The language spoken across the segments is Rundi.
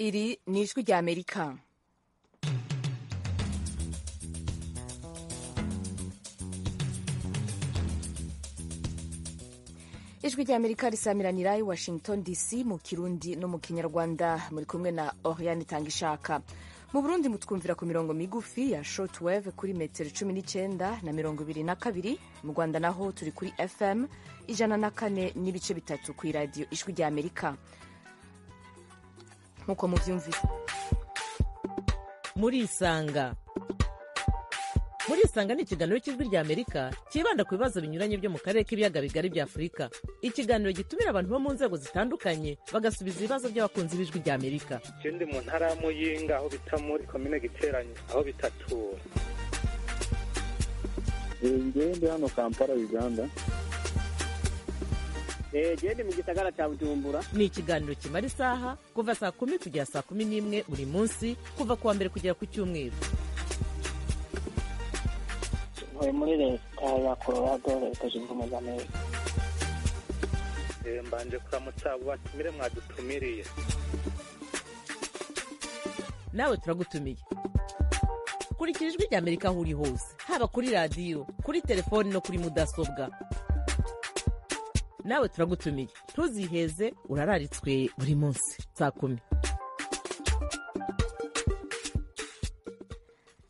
Iri ni Ijwi ry'Amerika. Ijwi ry'Amerika risamiranira i Washington DC mu Kirundi no mu Kinyarwanda. Muri kumwe na Oriane Itangishaka. Mu Burundi mutwumvira ku mirongo migufi ya shortwave kuri metero 19 na 22. Mu Rwanda naho turi kuri FM 104.3 ku iradiyo Ijwi ry'Amerika. Nkuko muvyumvise, Murisanga. Murisanga ni ikiganiro cy'Ijwi rya Amerika cyibanda ku bibazo binyuranye byo mu karere k'ibiyaga bigari bya Afurika. Ikiganiro gitumira abantu bo mu nzego zitandukanye, bagasubiza ibibazo by'abakunzi b'Ijwi rya Amerika. Je ndi mu ntara ya Muyinga, aho bita muri komine Giteranyi, aho bitatura. Ngewe ndi hano Kampala, Uganda. Gende mu gisagara cya Bujumbura. Ni ikiganiro kimara isaha, kuva saa 10 kugera saa 11 buri munsi, kuva ku wa mbere kugera ku cyumweru. Ntuye muri Leta ya Colorado, Leta Zunze Ubumwe za Amerika. Mbanje kuramutsa abo batumire mwadutumiriye. Nawe turagutumiye. Kurikira Ijwi rya Amerika aho uri hose, haba kuri radiyo, kuri telefoni no kuri mudasobwa. Nawe turagutumiye, ntuziheze, urararitswe buri munsi saa 10.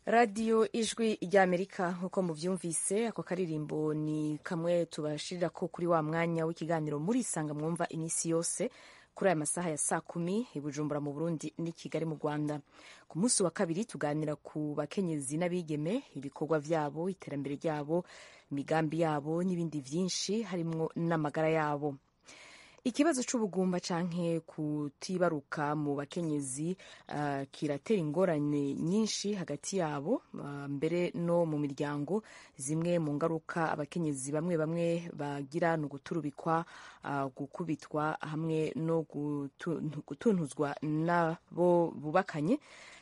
Radiyo Ijwi ry'Amerika, nk'uko muvyumvise, ako karirimbo ni kamwe tubashirira ko kuri wa mwanya w'ikiganiro Murisanga mwumva iminsi yose kuri aya masaha ya saa 10 i Bujumbura mu Burundi n'i Kigali mu Rwanda. Ku munsi wa kabiri tuganira ku bakenyezi n'abigeme, ibikorwa vyabo, iterambere ryabo, imigambi yabo n'ibindi vyinshi, harimwo n'amagara yabo. Ikibazo c'ubugumba canke kutibaruka mu bakenyezi kiratera ingorane nyinshi hagati yabo, mbere no mu miryango. Zimwe mu ngaruka abakenyezi bamwe bamwe bagira ni uguturubikwa, gukubitwa hamwe no gutuntuzwa n'abo bubakanye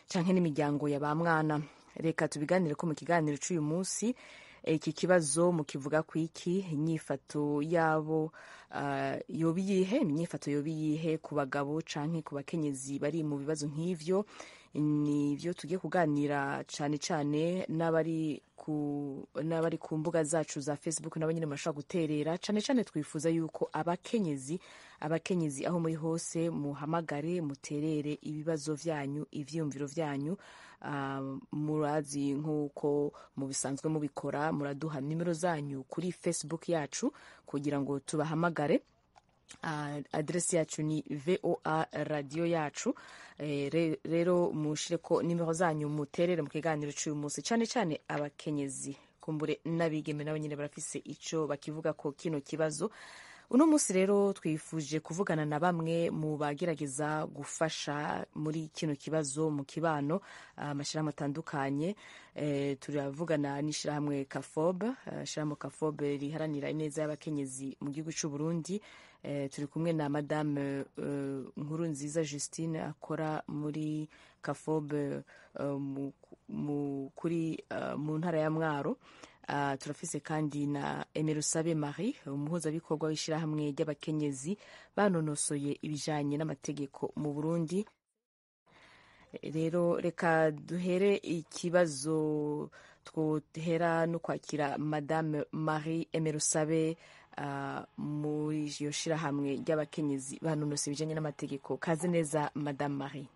canke n'imiryango ya ba mwana. Reka tubiganire ko mu kiganiro c'uyu munsi. Iki kibazo mukivuga ku iki? Inyifato yabo yoba iyihe? Imyifato yoba iyihe ku bagabo canke ku bakenyezi bari mu bibazo nk'ivyo? Nivyo tugiye kuganira cane cane n'abari ku mbuga zacu za Facebook, nabo nyene murashobora guterera. Cane cane twifuza yuko abakenyezi aho muri hose muhamagare, muterere ibibazo vyanyu, ivyiyumviro vyanyu. Murazi nk'uko mubisanzwe mubikora, muraduha nimero zanyu kuri Facebook yacu kugira ngo tubahamagare. Adresi yacu ni VOA Radio Yacu. Rero mushireko nimero zanyu, muterere mu kiganiro c'uyu munsi, cane cane abakenyezi, kumbure n'abigeme nabo nyene barafise ico bakivuga ko kino kibazo. Uno munsi rero twifuje kuvugana na bamwe mu bagerageza gufasha muri kino kibazo mu kibano, amashirahamwe atandukanye. Turavugana n'ishirahamwe Kafob, ishirahamwe Kafob riharanira ineza y'abakenyezi mu gihugu c'u Burundi. Turi kumwe na Madame Nkurunziza Justine, akora muri Kafob mu ntara ya Mwaro. Turafise kandi na Emerusabe Marie, umuhuzabikorwa w'ishirahamwe ry'abakenyezi banonosoye ibijanye n'amategeko mu Burundi. Rero reka duhere ikibazo, twohera no kwakira Madame Marie Emerusabe muri iyo shirahamwe ry'abakenyezi banonosoye ibijanye n'amategeko. Kaze neza, Madame Marie.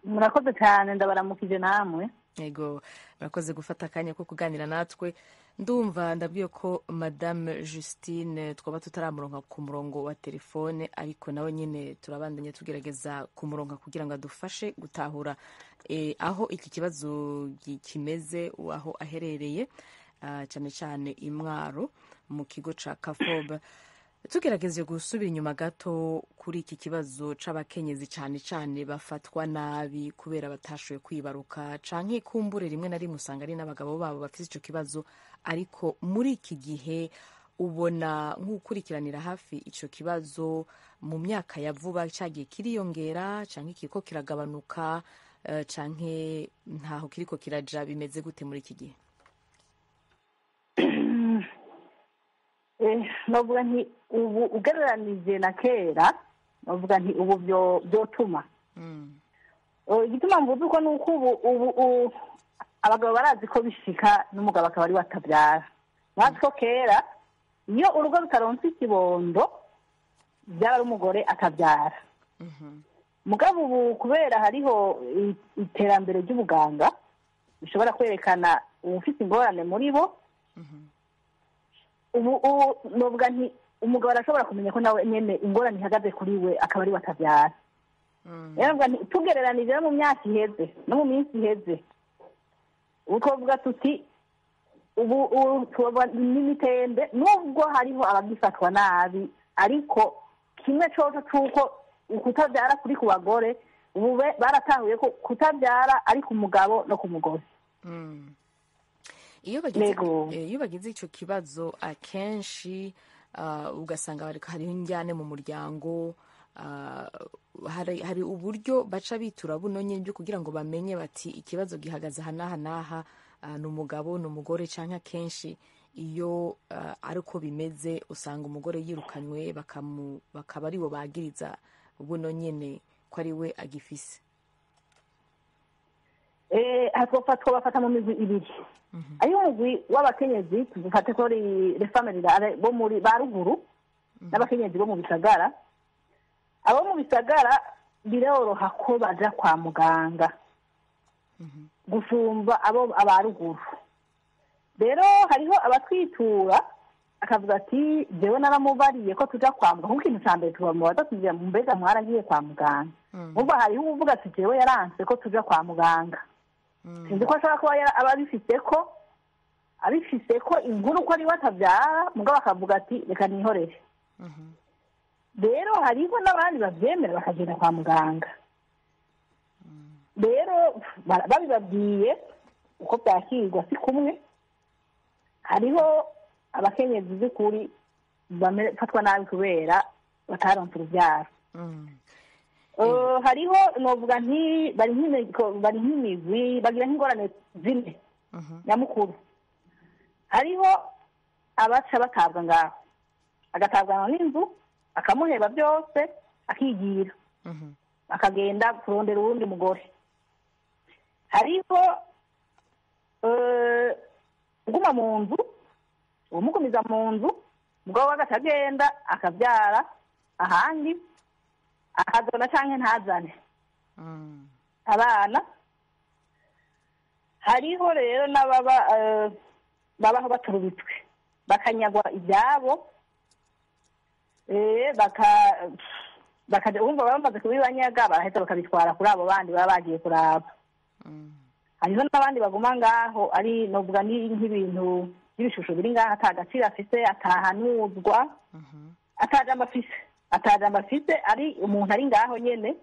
Murakoze cyane, ndabaramukije namwe. Yego, murakoze gufata akanya ko kuganira natwe. Ndumva ndabwiye ko Madame Justine twaba tutaramuronka ku murongo wa telefone, ariko nawe nyine turabandanya tugerageza kumuronka kugira ngo adufashe gutahura aho iki kibazo kimeze, aho aherereye, cyane cyane imwaro mu kigo ca Kafob. Tugerageze gusubira inyuma gato kuri iki kibazo c'abakenyezi, cane cane bafatwa nabi kubera batashoboye kwibaruka, canke kumbure rimwe na rimwe usanga ari n'abagabo babo bafise ico kibazo. Ariko muri iki gihe ubona nk'ukurikiranira hafi ico kibazo, mu myaka ya vuba cagiye kiriyongera canke kiriko kiragabanuka, canke ntaho kiriko kiraja? Bimeze gute muri iki gihe? Novuga nti ubu ugereranije na kera Bavuga nti ubu byotuma igituma mvuze uko ni uko ubu abagabo barazi ko bishika n'umugabo akaba ari we atabyara. Mwazi ko kera iyo urugo rutaronse ikibondo byaba ari umugore akabyara. Mugabo ubu kubera hariho iterambere ry'ubuganga bishobora kwerekana uwufite ingorane muri bo, ubu novuga nti umugabo arashobora kumenya ko nawe nyene ingorane ihagaze kuri we akaba ari we atabyara. Rero novuga nti tugereranije no mu myaka iheze no mu minsi iheze, ubu twovuga tuti ubu n'imitende, nubwo hariho abagifatwa nabi, ariko kimwe coco c'uko ukutabyara kuri ku bagore, ubu baratahuye ko kutabyara ari ku mugabo no ku mugore. Iyo bagize ico kibazo akenshi ugasanga hariho injyane mu muryango, hari uburyo baca bitura buno nyene byo kugira ngo bamenye bati ikibazo gihagaze aha n'aha n'aha, ni umugabo ni umugore, canke akenshi iyo ariko bimeze usanga umugore yirukanywe bakaba aribo bagiriza buno nyene ko ari we agifise. Twobafata mu migwi ibiri. Ariho umugwi w'abakenyezi, tufate ko les femmes bo muri ba ruguru n'abakenyezi bo mu bisagara. Abo mu bisagara biroroha ko baja kwa muganga gusumba abo aba ruguru. Rero hariho abatwitura akavuga ati jewe naramubariye ko tuja kwa muganga, kuko ikintu ca mbere tubamubaza tugira mbega mwaragiye kwa muganga. Mumva hariho uwuvuga ati jewe yaranse ko tuja kwa muganga. Sinzi ko ashobora kuba aba abifise ko inkuru ko ari we atabyara, mugabo akavuga ati reka nihorere. Rero hariho n'abandi bavyemera bakagenda kwa muganga. Rero babibabwiye uko byakirwa si kumwe. Hariho abakenyezi by'ukuri bafatwa nabi kubera bataronse urubyaro. Hariho novuga nti bari nk'imigwi bagira nk'ingorane zine nyamukuru. Hariho abaca batabwa ngaho, agatabwa n'inzu akamuheba byose akigira, akagenda kurondera uwundi mugore. Hariho uguma mu nzu, umugumiza mu nzu, mugabo we agatagenda akabyara ahandi, akazana canke ntazane abana. Hariho rero n'ababa babaho baturubitswe bakanyagwa ibyabo, bakaja urumva bamaze kubibanyaga baraheza bakabitwara kuri abo bandi baba bagiye kuraba. Hariho n'abandi baguma ngaho ari novuga ni nk'ibintu by'ibishusho biri ngaho ata gaciro afise, atahanuzwa, atajambo afise, ari umuntu ari ngaho nyene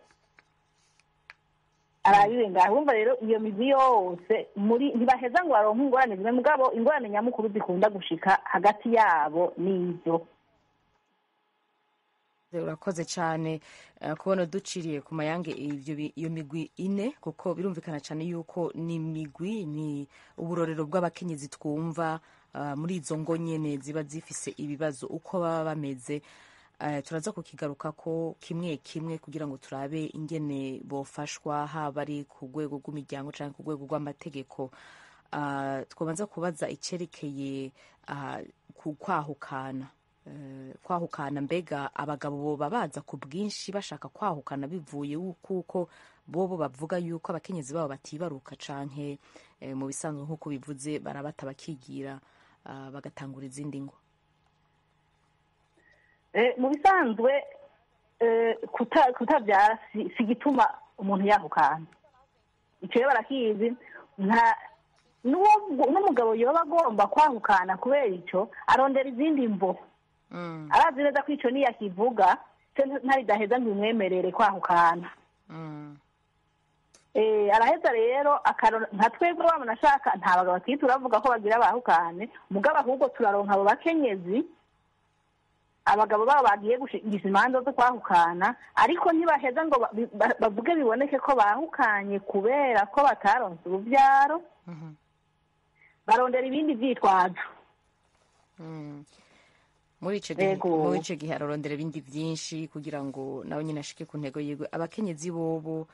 arabiwe ngaho. Urumva rero iyo migwi yose muri ntibaheza ngo baronke ingorane zimwe, mugabo ingorane nyamukuru zikunda gushika hagati yabo n'izo. Urakoze cyane kubona duciriye ku mayange iyo migwi ine, kuko birumvikana cyane yuko ni migwi, ni uburorero bw'abakenyezi twumva muri izo ngo nyene ziba zifise ibibazo uko baba bameze. Turaza kukigaruka ko kimwe kimwe kugira ngo turabe ingene bofashwa, haba ari ku rwego rw'imiryango cyangwa ku rwego rw'amategeko. Twabanza kubaza icerekeye ku kwahukana. Kwahukana, mbega abagabo boba baza ku bwinshi bashaka kwahukana bivuye kuko bobo bavuga yuko abakenyezi babo batibaruka, canke mu bisanzwe nk'uko bivuze barabata bakigira bagatangura izindi ngo? Mu bisanzwe kutabyara si gituma umuntu yahukana. Ico rero barakizi, n'umugabo yoba agomba kwahukana kubera ico arondera izindi mvo. Arazi neza ko ico niyakivuga ntaridaheza ngo imwemerere kwahukana. Araheza rero nka twebwe wabona ashaka, nta bagabo batwite turavuga ko bagira bahukane, mugabo ahubwo turaronka abo bakenyezi abagabo babo bagiye gushingiza imanza zo kwahukana, ariko ntibaheza ngo bavuge biboneke ko bahukanye kubera ko bataronse urubyaro. Barondera ibindi vyitwazo. Muri ico gihe, Yego. muri ico gihe ararondera ibindi byinshi kugira ngo nawe nyine ashike ku ntego yiwe. Abakenyezi bobo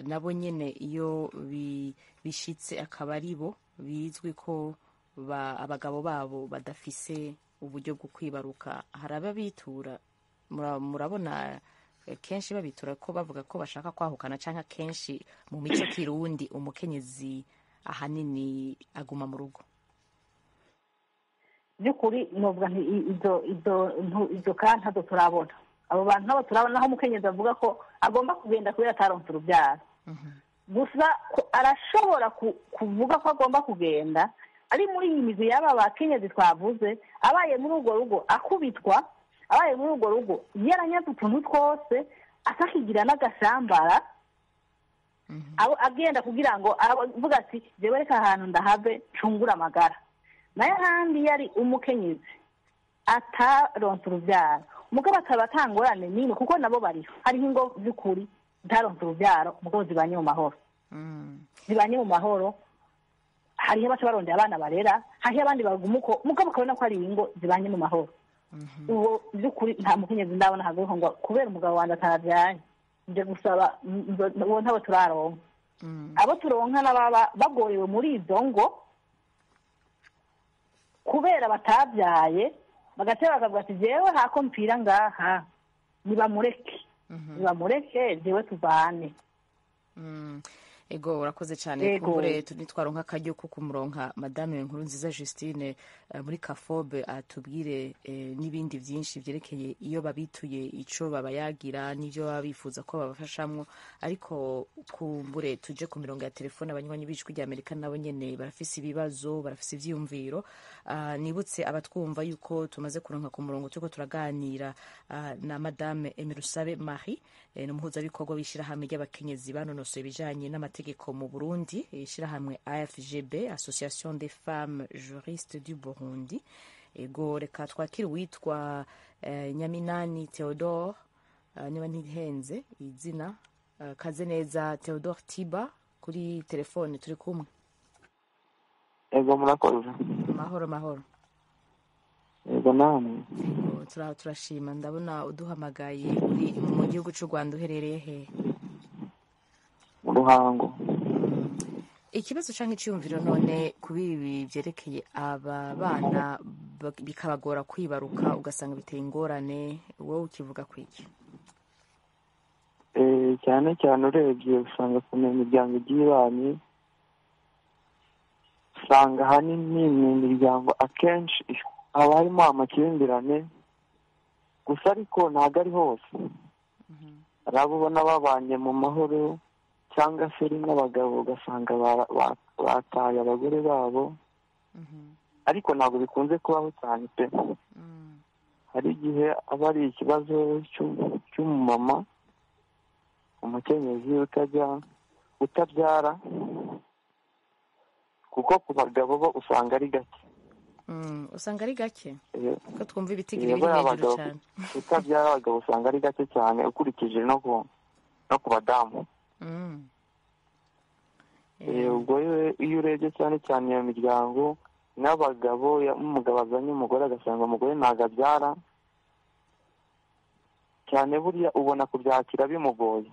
nabo nyene iyo bishitse akaba ari bo bizwi ko abagabo babo badafise uburyo bwo kwibaruka, hari ababitura. Murabona kenshi babitura ko bavuga ko bashaka kwahukana, canke akenshi mu mico kirundi umukenyezi ahanini aguma mu rugo? By'ukuri novuga nti izo ka ntazo turabona. Abo bantu ntabo turabona aho umukenyezi avuga ko agomba kugenda kubera ataronse urubyaro. Gusa arashobora kuvuga ko agomba kugenda ari muri iyi migwi y'aba bakenyezi twavuze, abaye muri urwo rugo akubitwa, abaye muri urwo rugo yaranyaze utuntu twose, atakigira n'agashambara, abo agenda kugira ngo avuga ati: "Jewe reka ahantu ndahave ncungure amagara." Nayo ahandi yari umukenyezi ataronse urubyaro, umugabo akaba atangorane n'imwe, kuko nabo bariho. Hariho ingo z'ukuri zitaronse urubyaro, umugabo zibanye mu mahoro, zibanye mu mahoro. Hariho abaca barondera abana barera, hariho abandi baguma uko, umugabo ukabona ko ari ingo zibanye mu mahoro. Uwo by'ukuri nta mukenyezi ndabona haguruka ngo kubera umugabo wanjye atabyaye nje gusaba. Uwo ntabo turaronka. Abo turonka n'ababa bagorewe muri izo ngo kubera batabyaye, bagatera bakavuga ati: "Jewe hako mpfira ngaha, nibamureke, nibamureke, jewe tuvane." Ego, urakoze cyane. Ego. Kumbure nitwaronka akaryo ko kumuronka Madame Nkurunziza Justine muri Kafobe, atubwire n'ibindi byinshi byerekeye iyo babituye, ico babayagira n'ibyo baba bifuza ko babafashamwo. Ariko kumbure tuje ku mirongo ya telefone. Abanywanyi b'Ijwi rya Amerika nabo nyene barafise ibibazo, barafise ivyiyumviro. Nibutse abatwumva yuko tumaze kuronka ku murongo, turiko turaganira na Madame Emirusabe Marie, ni umuhuzabikorwa w'ishirahamwe ry'abakenyezi banonosoye ibijanye n'amategeko mu Burundi, ishirahamwe AFGB, Association des Femmes Juristes du Burundi. Ego, reka twakire uwitwa Nyaminani Theodore, niba ntihenze izina. Kaze neza Theodore Tiba kuri telefone turi kumwe. Ego, murakoze. Mahoro, mahoro. Ego, namwe. Ego, turashima. Ndabona uduhamagaye uri mu gihugu cy'u Rwanda. Uherereye he? Mu Ruhango. Ikibazo canke iciyumviro none kuri ibi byerekeye aba bana bikabagora kwibaruka, ugasanga biteye ingorane, wowe ukivuga kwiki? Cyane cyane urebye usanga ukuntu imiryango igiye ibanye, usanga ahanini ni imiryango akenshi haba harimo amakimbirane gusa, ariko ntabwo ari hose. Hari abo ubona babanye mu mahoro, cyangwa se rimwe abagabo ugasanga bataye abagore babo, ariko ntabwo bikunze kubaho cyane pe. Hari igihe aba ari ikibazo cy'umumama, umukenyezi utajya utabyara, kuko ku bagabo bo usanga ari gake. Usanga ari gake? Ko twumva ibitigiri biri biri hejuru abagabo cyane. Kutabyara abagabo usanga ari gake cyane ukurikije no ku badamu. Ubwo iyo urebye cyane cyane iyo miryango n'abagabo, umugabo azanye umugore agasanga umugore ntabwo abyara cyane, buriya ubona kubyakira bimugoye.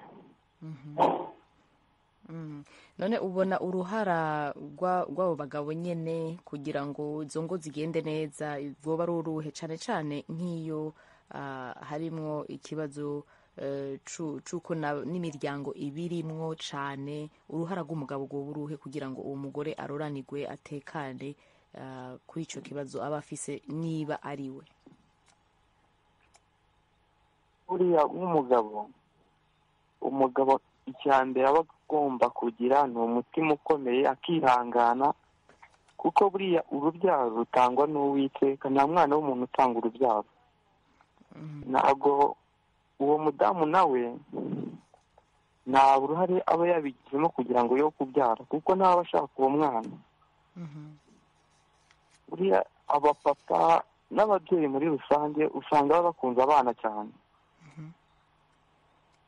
None ubona uruhara rw'abo bagabo nyene kugira ngo izo ngo zigende neza rwoba ari uruhe, cane cane nk'iyo harimwo ikibazo c'uko n'imiryango ibirimwo cane? Uruhara rw'umugabo rwoba uruhe kugira ngo uwo mugore aroranirwe, atekane kuri ico kibazo aba afise, niba ari we? Buriya nk'umugabo, umugabo icya mbere aba agomba kugira ni umutima ukomeye, akihangana, kuko buriya urubyaro rutangwa n'Uwiteka. Nta mwana w'umuntu utanga urubyaro. Ntabwo uwo mudamu nawe nta ruhare aba yabigizemo kugira ngo yo kubyara, kuko ntaba ashaka uwo mwana. Buriya abapapa n'ababyeyi muri rusange usanga baba bakunze abana cyane.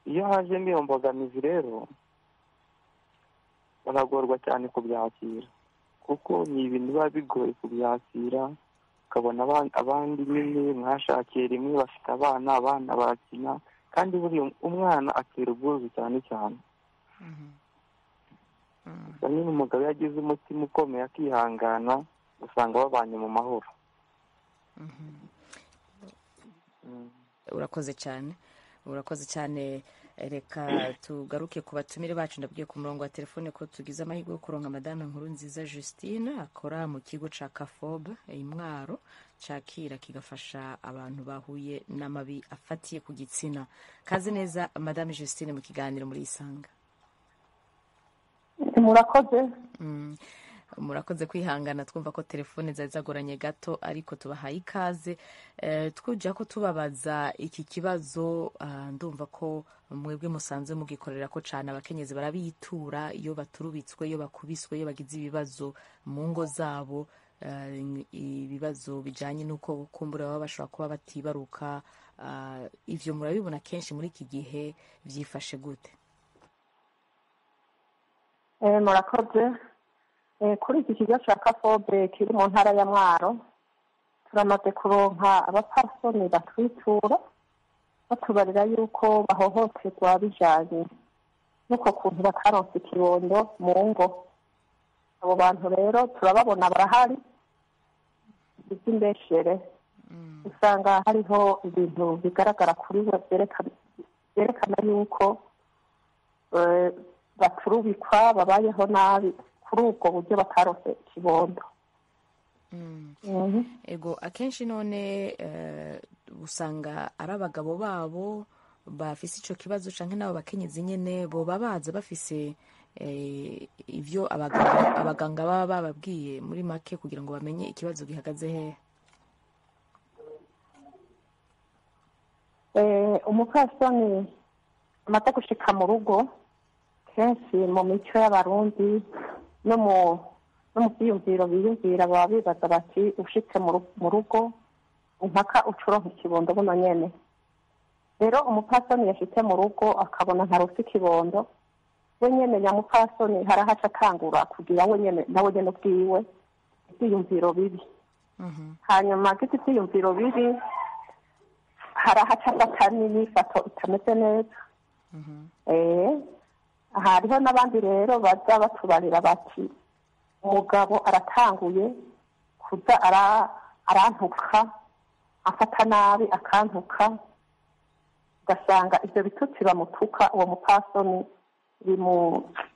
Iyo hajemo iyo mbogamizi rero baragorwa cyane kubyakira, kuko ni ibintu biba bigoye kubyakira. Ukabona abandi nyine mwashakiye rimwe bafite abana, abana barakina, kandi buriya umwana atera ubwuzu cyane cyane. Gusa nyine umugabo iyo agize umutima ukomeye akihangana, usanga babanye mu mahoro. Urakoze cyane, urakoze cyane. Reka tugaruke ku batumire bacu. Ndabwiye ku murongo wa telefone ko tugize amahirwe yo kuronka Madame Nkurunziza Justine, akora mu kigo ca Kafob Imwaro, cakira kigafasha abantu bahuye n'amabi afatiye ku gitsina. Kaze neza, Madame Justine, mu kiganiro muri Isanga. Murakoze. Murakoze kwihangana, twumva ko telefone zari zagoranye gato, ariko tubahaye ikaze. Twujya ko tubabaza iki kibazo, ndumva ko mwebwe musanzwe mugikorera ko cyane. Abakenyezi barabitura iyo baturubitswe, iyo bakubiswe, iyo bagize ibibazo mu ngo zabo, ibibazo bijyanye n'uko kumbura baba bashobora kuba batibaruka. Ibyo murabibona kenshi muri iki gihe, byifashe gute? Murakoze. Kuri iki kigo cya Kafobe kiri mu ntara ya Mwaro, turamaze kuronka abapfasoni batwitura batubarira yuko bahohoterwa bijanye n'uko kuntu bataronse ikibondo mu ngo. Abo bantu rero turababona, barahari. Iby'imbeshere, usanga hariho ibintu bigaragara kuri bo byerekana yuko baturubikwa, babayeho nabi kuri ubwo buryo bataronse ikibondo. Ego, akenshi none usanga ari abagabo babo bafise ico kibazo, canke n'abo bakenyezi nyene boba baza bafise ivyo abaganga baba bababwiye muri make, kugira ngo bamenye ikibazo gihagaze hehe? Umupfasoni amaze gushika mu rugo, kenshi mu mico y'Abarundi no mu byiyumviro biyumvira, baba bibaza bati: "Ushitse mu rugo impaka ucuronka ikibondo buno nyene." Rero umupfasoni yashitse mu rugo akabona ntaronse ikibondo, we nyene nyamupfasoni harahaca atangura kugira we nyene nawe nyene ubwiwe ivyiyumviro bibi. Hanyuma agize ivyiyumviro bibi, harahaca afata n'inyifato itameze neza. Hariho n'abandi rero baza batubarira bati: "Umugabo aratanguye kuza arantuka, afata nabi, akantuka." Ugasanga ibyo bitutsi bamutuka uwo mupfasoni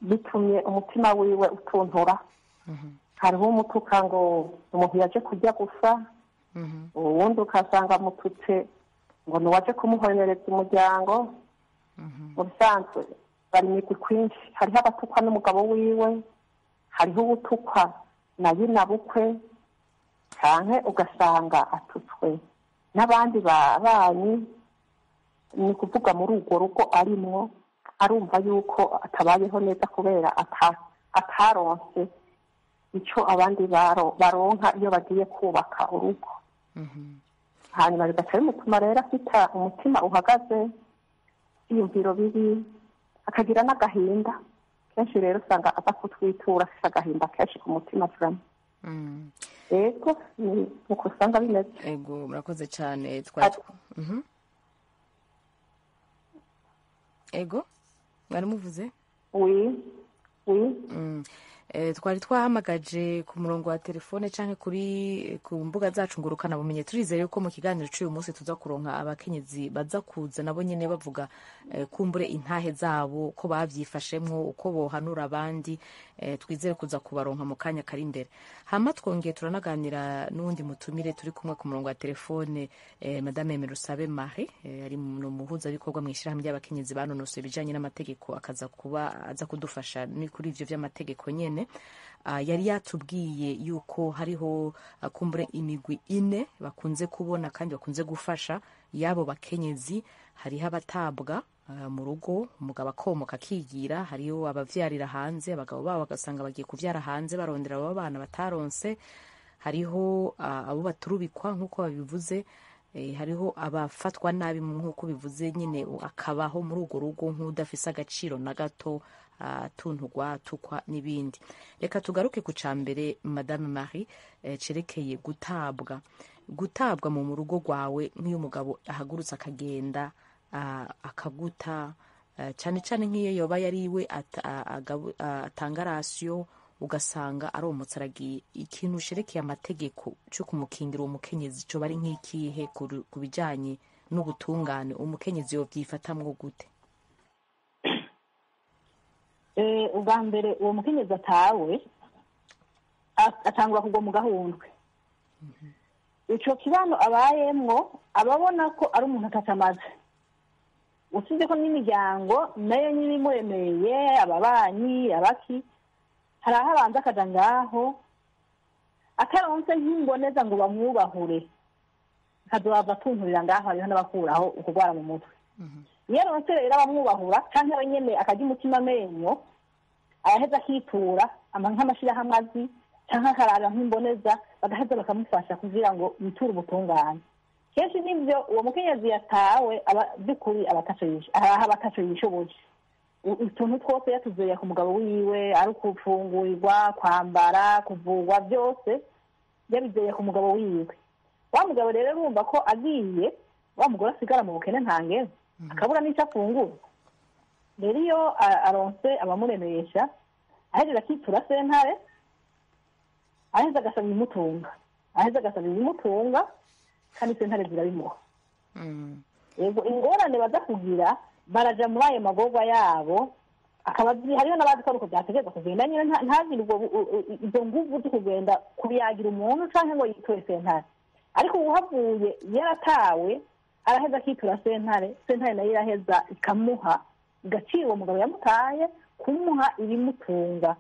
bitumye umutima wiwe utuntura. Hariho umutuka ngo umuntu yaje kurya gusa, uwundi ugasanga amututse ngo ni uwaje kumuhonereza umuryango. Mu bisanzwe bari imigwi kwinshi: hariho abatukwa n'umugabo wiwe, hariho uwutukwa na nyinabukwe, canke ugasanga atutswe n'abandi babanyi. Ni ukuvuga muri urwo rugo arimwo arumva yuko atabayeho neza kubera ataronse icyo abandi baronka iyo bagiye kubaka urugo. Hanyuma bigaca bimutuma rero afite umutima uhagaze, ibyiyumviro bibi, akagira n'agahinda kenshi. Rero usanga aza kutwitura afite agahinda kenshi ku mutima turamo. Ego, ni uko usanga bimeze. Ego, murakoze cyane. Twari Ego, mwari muvuze? Oui. Twari twahamagaje ku murongo wa telefone cyangwa kuri ku mbuga zacu ngurukana bumenyi. Turizeye ko mu kiganiro cy'uyu munsi tuza kuronka abakenyezi baza kuza nabo nyine bavuga kumbure intahe zabo, ko babyifashemwo, uko bohanura abandi. Twizere kuza kubaronka mu kanya kari imbere. Hama twongeye turanaganira n'uwundi mutumire turi kumwe ku murongo wa telefone, Madame Merusabe Marie, ari mu muhuzabikorwa mu ishyirahamwe ry'abakenyezi banonosoye ibijyanye n'amategeko, akaza kuba aza kudufasha ni kuri ivyo vy'amategeko nyene. Yari yatubwiye yuko hariho kumbure imigwi ine bakunze kubona kandi bakunze gufasha y'abo bakenyezi. Hariho abatabwa mu rugo, umugabo akomoka akigira. Hariho abavyarira hanze, abagabo babo bagasanga bagiye kuvyara hanze barondera abo bana bataronse. Hariho abo baturubikwa nk'uko babivuze. Hariho abafatwa nabi nk'uko bivuze nyine, akabaho muri urwo rugo nk'udafise agaciro na gato. Atuntugwa, atukwa n'ibindi. Reka tugaruke ku ca mbere, Madame Marie, cerekeye gutabwa mu rugo rwawe, nk'iyo umugabo ahagurutse akagenda, akaguta, cyane cyane nk'iyo yoba yari iwe atanga ration, ugasanga aromotse aragiye. Ikintu cerekeye amategeko cyo kumukingira uwo mukenyezi coba ari nk'ikihe ku bijanye n'ubutungane? Umukenyezi yovyifatamwo gute? Ubwa mbere, uwo mukenyezi atawe atangura kugwa mu gahundwe. Ico kibano abayemwo ababona ko ari umuntu atacamaze, usibye ko n'imiryango nayo nyine imuremeye, ababanyi, abaki, hari aho abanza akaja ngaho ataronse nk'imboneza ngo bamwubahure, akazohava atunturira ngaho. Hariho n'abakuraho ukugwara mu mutwe. Iyo aronse rero abamwubahura canke we nyene akarya umutima amenyo, araheza akitura nk'amashirahamwe azi canke akarara nk'imboneza, bagaheza bakamufasha kugira ngo yiture ubutungane. Kenshi n'ivyo uwo mukenyezi yatawe aba by'ukuri aba ataco yishoboje. Utuntu twose yatuzeye ku mugabo wiwe, ari ukufungurirwa, kwambara, kuvurwa, byose yabizeye ku mugabo wiwe. Wa mugabo rero urumva ko agiye, wa mugore asigara mu bukene ntangere, akabura n'icyo afungura. Rero iyo aronse abamuremesha, ahejeje akitura sentare, aheza agasaba ibimutunga, aheza agasaba ibimutunga, kandi sentare zirabimuha. Yego, ingorane baza kugira, baraja muri ayo magorwa yabo, akaba hariho n'abazi ko ari uko byategerezwa kugenda nyine, ntagire izo nguvu zo kugenda kubiyagira umuntu canke ngo yiture sentare. Ariko uhavuye yaratawe, araheza akitura sentare, sentare nayo iraheza ikamuha, igacira uwo mugabo yamutaye kumuha ibimutunga.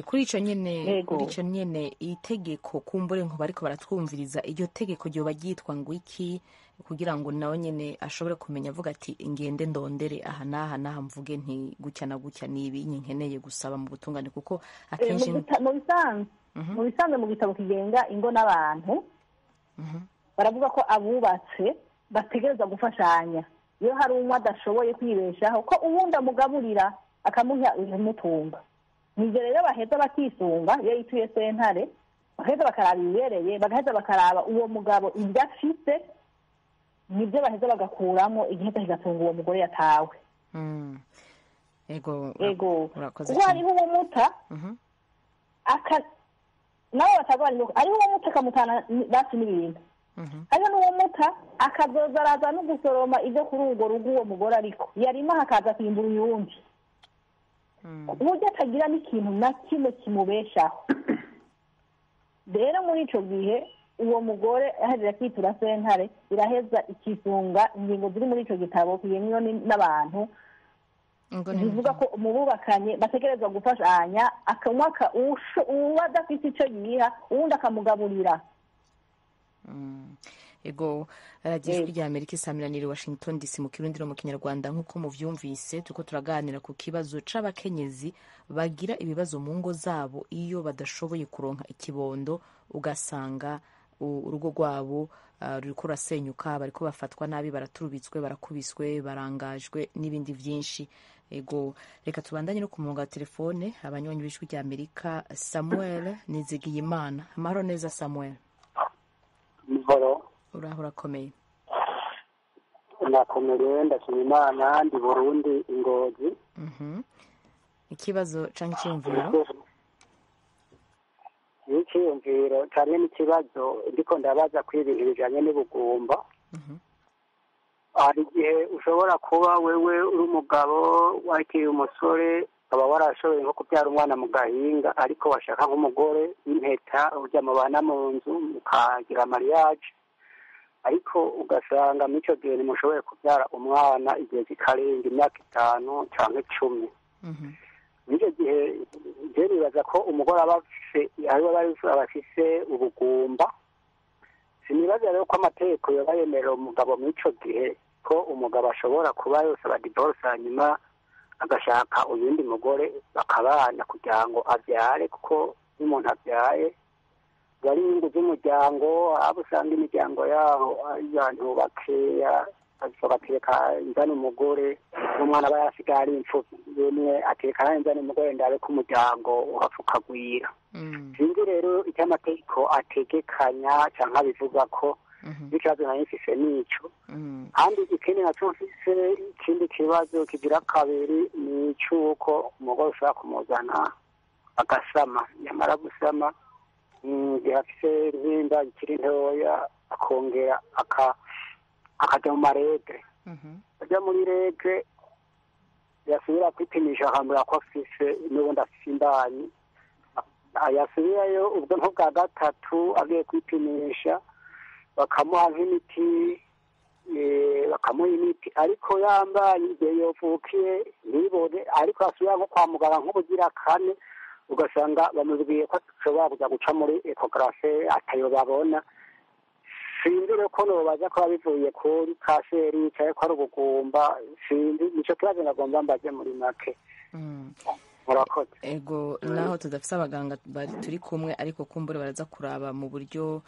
Kuri ico nyene, Yego. kuri ico nyene, itegeko kumbure nko bariko baratwumviriza, iryo tegeko ryoba ryitwa ngo iki, kugira ngo nawe nyene ashobore kumenya, avuga ati: "Ngende ndondere aha n'aha n'aha, mvuge nti gutya na gutya, nibi nkeneye gusaba mu butungane," kuko akenshi Mu bisanzwe mu gitabo kigenga ingo n'abantu, baravuga ko abubatse bategereza gufashanya. Iyo hari umwe adashoboye kwibeshaho, ko uwundi amugaburira, akamuha ibimutunga. Nivyo rero baheza bakisunga. Iyo yituye sentare, bagaheza bakaraba ibibereye, bagaheza bakaraba uwo mugabo ibyo afise, nibyo baheza bagakuramo igiheza kigatunga uwo mugore yatawe. Ego. Ego. Urakoze Kuko cyane. hariho uwo aka nabo batagwara inkoko, hariho uwo muta akamutana basi n'ibintu, hariho n'uwo muta akazoza araza no gusoroma ibyo kuri urwo rugo uwo mugore, ariko yarima hakaza kwimbura uyundi, ku buryo atagira n'ikintu na kimwe kimubeshaho. Rero muri ico gihe uwo mugore ahejeje kwitura sentare, iraheza ikisunga ingingo ziri muri ico gitabo kigenwa n'abantu, Ngo bivuga ko mu bubakanye bategerezwa gufashanya, akamwe uwo adafite ico yiha, uwundi akamugaburira. Ego, Radiyo Ijwi rya Amerika isamiranira i Washington DC mu Kirundi no mu Kinyarwanda. Nk'uko muvyumvise, turiko turaganira ku kibazo c'abakenyezi bagira ibibazo mu ngo zabo iyo badashoboye kuronka ikibondo, ugasanga urugo rwabo ruriko rurasenyuka, bariko bafatwa nabi, baraturubitswe, barakubiswe, barangajwe n'ibindi vyinshi. Ego, reka tubandanye no ku murongo wa telefone abanywanyi b'Ijwi rya Amerika. Samuel Nizigiyimana, amahoro neza, Samuel? Mvoro. Uraho, urakomeye? Nakomereye, ndashima Imana, ndi Burundi, Ingozi. Ikibazo canke iciyumviro? N'icyiyumviro cyane n'ikibazo. Ndiko ndabaza ko ibintu bijanye n'ubugumba, hari igihe ushobora kuba wewe uri umugabo wakiri umusore, ukaba warashoboye nko kubyara umwana mu gahinga, ariko washaka nk'umugore w'impeta ujya mubana mu nzu mukagira mariage, ariko ugasanga muri icyo gihe ntimushoboye kubyara umwana, igihe kikarenga imyaka 5 cyangwa 10. Muri icyo gihe je nibaza ko umugore aba afise, aba afise ubugumba. Sinibaza rero ko amategeko yoba yemerera umugabo muri ico gihe, ko umugabo ashobora kuba yosaba divorce, hanyuma agashaka uyundi mugore bakabana kugira ngo abyare, kuko iyo umuntu abyaye biba ari inyungu z'umuryango. Abo usanga imiryango yaho ari abantu bakeya. Agateka nzana umugore, n'umwana aba yarasigaye ari imfubyi yemwe, ateka nzana umugore ndabe ko umuryango urapfukagwira. Sinzi rero icyo amategeko ategekanya cyangwa abivuga ko n'ikibazo nari mfise nico. Kandi ikindi nacyo mfise, ikindi kibazo kigira kabiri, ni icy'uko umugore ushobora kumuzana agasama, yamara gusama igihe afise nk'inda ikiri ntoya, akongera akajya mu ma règles, ajya muri règles, yasubira kwipimisha akambwira ko afise n'ubundi afise imbanyi. Yasubirayo ubwo nk'ubwa gatatu agiye kwipimisha, bakamuha nk'imiti, bakamuha imiti, ariko yambaye igihe yovukiye ntibone. Ariko yasubira nko kwa muganga nk'ubugira kane, ugasanga bamubwiye ko ashobora kujya guca muri échographie, atayo babona. Sinzi rero ko nobaza ko bivuye kuri kanseri cyangwa ko ari ubugumba, sinzi. Nicyo kibazo nagomba mbaze muri make. Murakoze. Ego, naho tudafise abaganga bari turi kumwe, ariko kumbure baraza kuraba mu buryo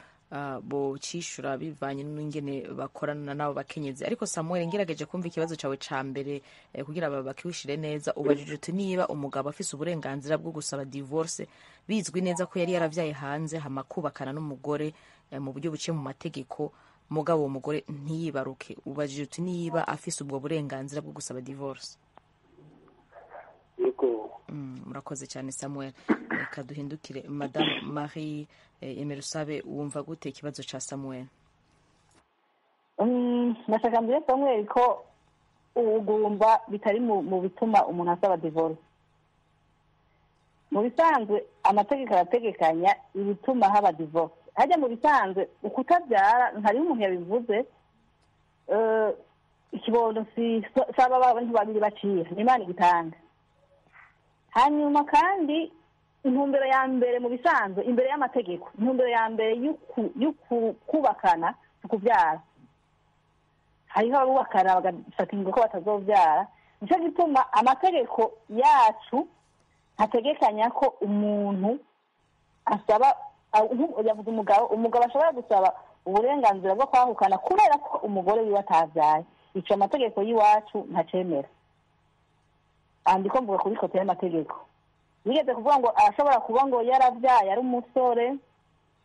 bocishura bivanye n'ingene bakorana n'abo bakenyezi. Ariko Samuel, ngerageje kumva ikibazo cawe ca mbere kugira bakiwishire neza, ubajije uti niba umugabo afise uburenganzira bwo gusaba divorce bizwi neza ko yari yaravyaye hanze, hama kubakana n'umugore mu buryo buciye mu mategeko, mugabo uwo mugore ntiyibaruke. Ubajije uti niba afise ubwo burenganzira bwo gusaba divorce. Yego. Murakoze cyane, Samuel. Reka duhindukire Madame Marie Emerusabe, wumva gute ikibazo ca Samuel? Nashaka mbwire Samuel ko ubugumba bitari mu bituma umuntu asaba divorce. Mu bisanzwe amategeko arategekanya ibituma haba divorce. Hajya mu bisanzwe ukutabyara, hariho umuntu yabivuze, ikibondo si saba abantu babiri baciye, ni Imana igitanga. Hanyuma kandi intumbero ya mbere mu bisanzwe imbere y'amategeko, intumbero ya mbere y'ukubakana si ukubyara. Hariho abubakana bagafata ingingo ko batazobyara. Nicyo gituma amategeko yacu ategekanya ko umuntu asaba, yavuze umugabo, umugabo ashobora gusaba uburenganzira bwo kwahukana kubera ko umugore wiwe atavyaye. Ico amategeko y'iwacu ntacemera. Andiko mvuga kuri côté y'amategeko. Yigeze kuvuga ngo arashobora kuba ngo yaravyaye ari umusore,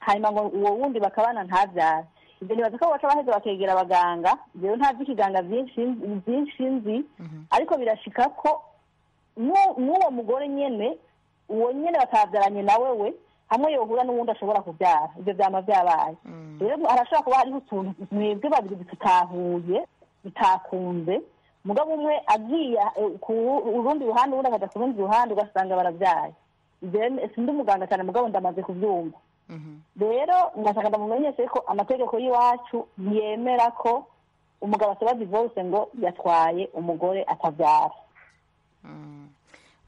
hanyuma ngo uwo wundi bakabana ntavyare. Ibyo nibaza ko baca baheza bakegera abaganga. Jewe ntazi ikiganga byinshi nzi, ariko birashika ko n'uwo mugore nyene, uwo nyene batavyaranye nawe, we hamwe yohura n'uwundi ashobora kubyara. Ibyo vyama vyabaye. Rero harashobora kuba hariho utuntu mwebwe babiri tutahuye, bitakunze, mugabo umwe agiye ku urundi ruhande, uwundi akaja ku rundi ruhande, ugasanga baravyaye. Ivyo sindi umuganga cyane, mugabo ndamaze kuvyumva. Rero ndashaka ndamumenyeshe ko amategeko y'iwacu ntiyemera ko umugabo asaba divorce ngo yatwaye umugore atavyara.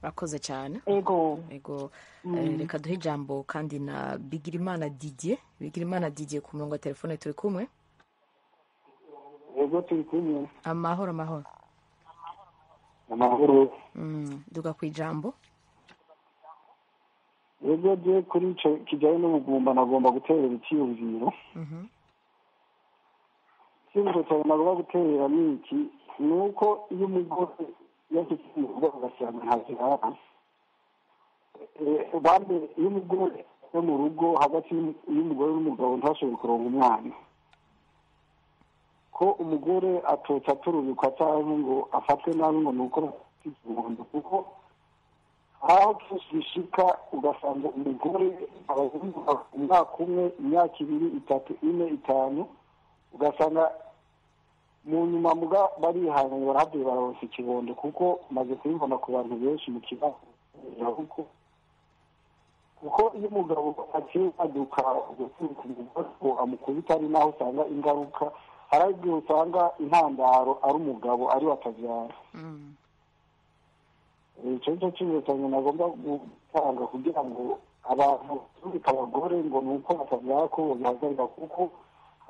Urakoze cyane. Ego. Ego. Reka duhe ijambo kandi na Bigirimana Didier. Bigirimana Didier, ku murongo wa telefone turi kumwe? Yego, turi kumwe. Amahoro, amahoro. Amahoro. Duga ku ijambo. Yego, je kuri ico kijyanye n'ubugumba nagomba guterera icyiyumviro. Icyiyumviro cyawe nagomba guterera ni iki: ni uko iyo umugore yashyize mu rugo agasanga ntabyara, bambe iyo umugore yo mu rugo, hagati y'umugore n'umugabo ntashobore kuronka umwana, ko umugore atoca aturubikwa cyangwa ngo afatwe nabi ngo ni uko bafite ikibondo, kuko hari aho kenshi bishika ugasanga umugore abazungu umwaka umwe, imyaka 2, 3, 4, 5, ugasanga mu nyuma muga barihanganye, barahabye, bararonsa ikibondo, kuko maze kubibona ku bantu benshi mu kibazo. Kuko iyo umugabo aciye aduka guturuka umugore ngo amukubita, ari naho usanga ingaruka, hari igihe usanga intandaro ari umugabo ari we atabyara. Icyo nicyo cyiyumviro cyanjye nagomba gutanga kugira ngo abantu baturika abagore ngo ni uko batabyara ko babihagarika, kuko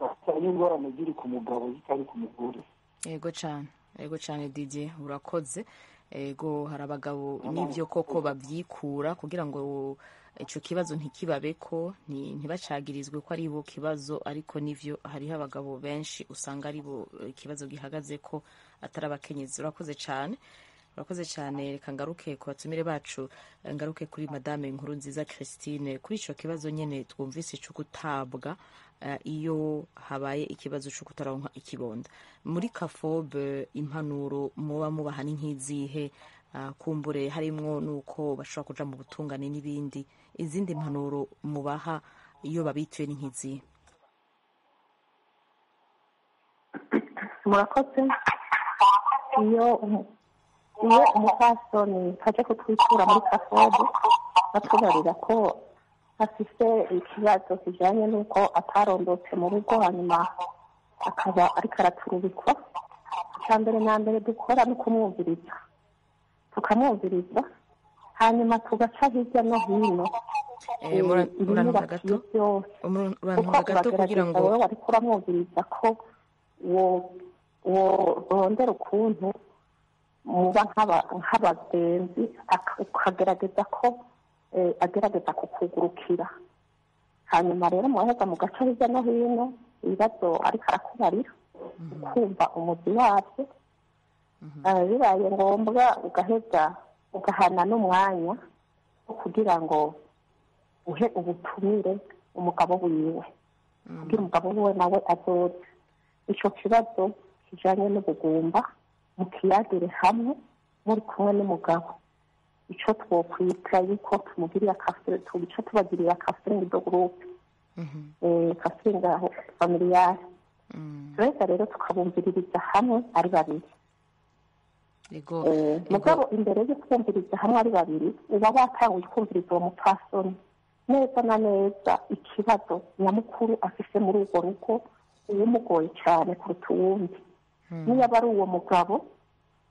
usanga ingorane ziri ku mugabo zitari ku mugore. Ego cyane, ego cyane, Didier, urakoze. Ego, hari abagabo n'ibyo koko babyikura kugira ngo Ico kibazo ntikibabeko, ntibacagirizwe ko ari bo kibazo, ariko nivyo hariho abagabo benshi usanga ari bo ikibazo gihagaze ko atari abakenyezi. Urakoze cyane, urakoze cyane. Reka ngaruke ku batumire bacu, ngaruke kuri Madame Nkuru Nziza Christine kuri ico kibazo nyene twumvise cyo gutabwa iyo habaye ikibazo cyo kutaronka ikibonda. Muri Kafobe impanuro muba mubaha ni nk'izihe? Kumbure harimwo nuko bashobora kuja mu butungane n'ibindi. Izindi mpanuro mubaha iyo babituye ni nk'izihe? Murakoze. Iyo umupfasoni aje kutwitura muri Kafobe batubarira ko afise ikibazo kijanye n'uko atarondotse mu rugo, hanyuma akaba ariko araturubikwa, icya mbere na mbere dukora ni ukumwumviriza, tukamwumviriza, hanyuma tugaca hirya no hino Urantunga gato, urantunga gato kugira ngo wowe wariko uramwumviriza ko worondera ukuntu muba nk'abagenzi, ukagerageza ko agerageza kukugurukira. Hanyuma rero muraheza mugaca hirya no hino ibibazo ariko arakubarira, ukumva umuzi wabyo. Bibaye ngombwa ugaheza ugahana n'umwanya wo kugira ngo uhe ubutumire umugabo wiwe, kugira umugabo wiwe nawe azoze ico kibazo kijanye n'ubugumba mukiyagire hamwe muri kumwe n'umugabo. Ico twokwita yuko tumugirira ico tubagirira counseling de groupe, counseling familiale. Turaheza rero tukabumviririza hamwe ari babiri. Mugabo imbere yo kumviriza hamwe ari babiri, uba watanguye kumviriza uwo mupfasoni neza na neza ikibazo nyamukuru afise muri urwo rugo, uwumugoye cyane kuruta uwundi. Niyo aba ari uwo mugabo,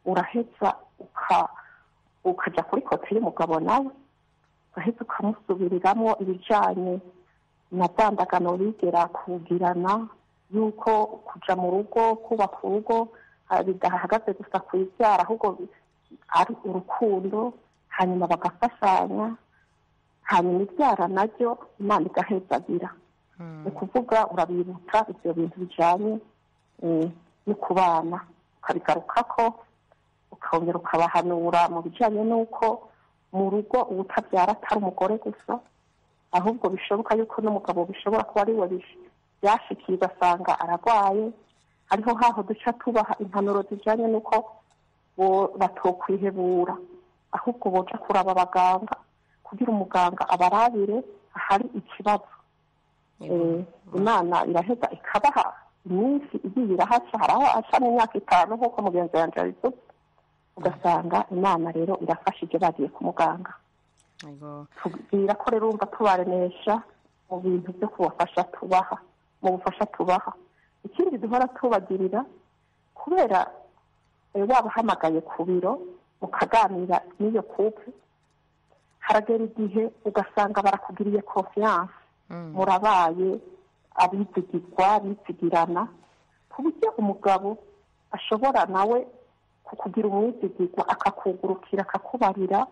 uraheza ukaja kuri kote y'umugabo nawe, ugaheza ukamusubiriramwo ibijanye na za ndagano bigera kugirana, yuko kuja mu rugo, kubaka urugo bidahagaze gusa ku ibyara, ahubwo ari urukundo, hanyuma bagafashanya, hanyuma ibyara naryo Imana igahezagira. Ni ukuvuga urabibutsa ibyo bintu bijanye no kubana, ukabigarukako, ukongera ukabahanura mu bijanye n'uko mu rugo uwutabyara atari umugore gusa, ahubwo bishoboka yuko n'umugabo bishobora kuba ari we byashikiye, ugasanga ararwaye. Hariho haho duca tubaha impanuro zijanye n'uko batokwihebura, ahubwo boja kuraba abaganga kugira umuganga abarabire ahari ikibazo. Imana iraheza ikabaha iminsi igiye irahaca, hari aho aca n'imyaka 5 nk'uko mugenzi wanje yabivuze, ugasanga Imana rero irafashije bagiye ku muganga. Tubwira ko rero urumva tubaremesha mu bintu byo kubafasha tubaha, mu bufasha tubaha. Ikindi duhora tubagirira, kubera wabahamagaye ku biro mukaganira n'iyo couple, haragera igihe ugasanga barakugiriye confiance, murabaye abizigirwa, bizigirana, ku buryo umugabo ashobora nawe kukugira umwizigirwa, akakugurukira, akakubarira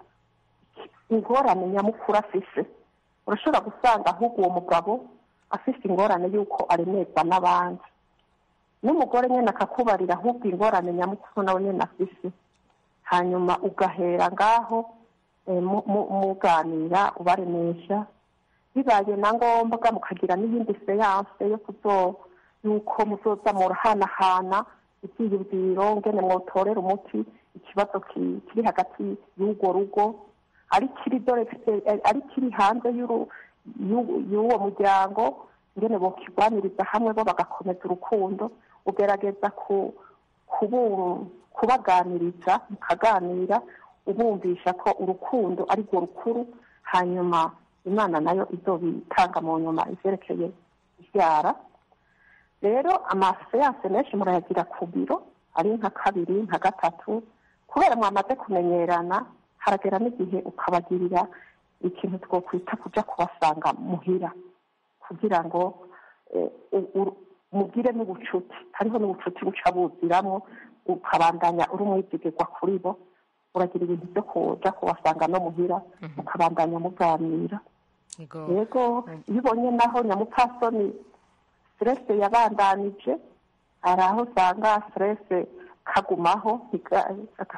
ingorane nyamukuru afise. Urashobora gusanga ahubwo uwo mugabo afise ingorane y'uko aremerwa n'abandi, n'umugore nyene akakubarira ahubwo ingorane nyamukuru nawe nyene afise. Hanyuma ugahera ngaho muganira, ubaremesha, bibaye na ngombwa mukagira n'iyindi seance yo kuzo yuko muzoza murahanahana ivyiyumviro ngene mwotorera umuti ikibazo kiri hagati y'urwo rugo, ari kiri dore ari kiri hanze y'uwo muryango, ngene bokigwaniriza hamwe bo bagakomeza urukundo. Ugerageza kubaganiriza, mukaganira, ubumvisha ko urukundo ari rwo rukuru, hanyuma Imana nayo izobitanga mu nyuma ivyerekeye ivyara. Rero amaseanse menshi murayagira ku biro, ari nka 2 nka 3, kubera mwamaze kumenyerana. Haragera n'igihe ukabagirira ikintu twokwita kuja kubasanga muhira, kugira ngo mugire n'ubucuti. Hariho n'ubucuti buca buziramwo, ukabandanya uri umwizigirwa kuri bo, uragira ibintu byo kuja kubasanga no muhira, mukabandanya muganira. Yego, iyo ubonye naho nyamupfasoni stress yabandanije, hari aho usanga stress kagumaho,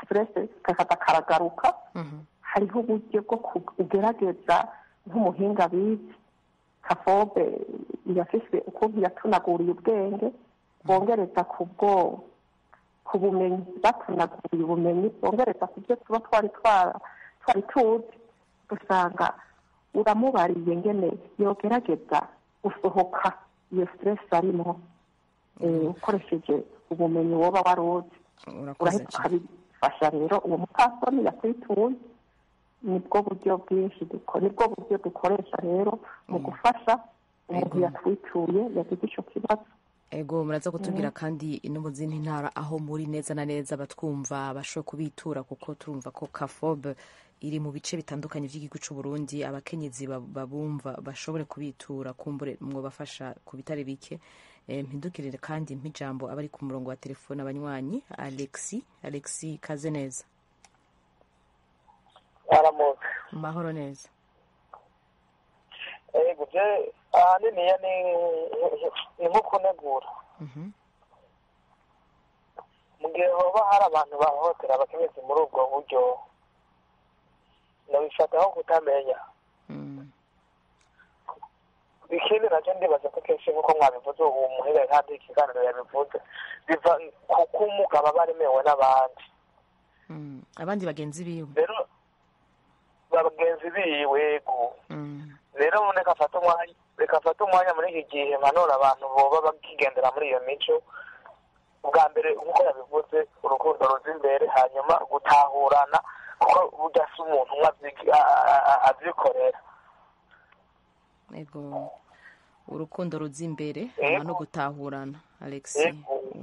stress kakaza karagaruka. Hariho uburyo bwo kugerageza nk'umuhinga bize Kafobe, irafise ukuntu yatunaguriye ubwenge, bongereza kubwo ku bumenyi, batunaguriye ubumenyi, bongereza ku byo tuba twari tuzi. Usanga uramubariye ngene yogerageza gusohoka iyo stress arimo, ukoresheje ubumenyi woba waruzi, urahita ukabifasha. Rero uwo mupfasoni yakwituye, nibwo buryo bwinshi, nibwo buryo dukoresha rero mu gufasha umuntu yatwituye yagize ico kibazo. Ego, muraza kutubwira kandi no mu zindi ntara aho muri neza na neza batwumva bashobora kubitura, kuko turumva ko Kafobe iri mu bice bitandukanye by'igihugu cy'u Burundi. Abakenyezi babumva bashobore kubitura, kumbure mwobafasha ku bitari bike. Mpindukirire kandi mpijambo abari ku murongo wa telefone, abanywanyi. Alexi, Alexi, kaze neza. Aramutse. Mahoro neza. Ego, je ahanini ni nko kunegura mu gihe hoba hari abantu bahohotera abakenyezi muri ubwo buryo, nabifata nko kutamenya. Ikindi nacyo ndibaza ko kenshi, nk'uko mwabivuze, ubu muhira kandi ikiganiro yabivuze, biva kuko umugabo aba aremewe n'abandi, abandi bagenzi biwe. Rero bagenzi biwe, ego. Rero reka afate umwanya muri iki gihe mpanura abantu boba bakigendera muri iyo mico. Ubwa mbere, nk'uko yabivuze, urukundo ruza imbere, hanyuma gutahurana, kuko burya si umuntu umwe abyikorera. Ego, urukundo ruza imbere hama no gutahurana. Alexi,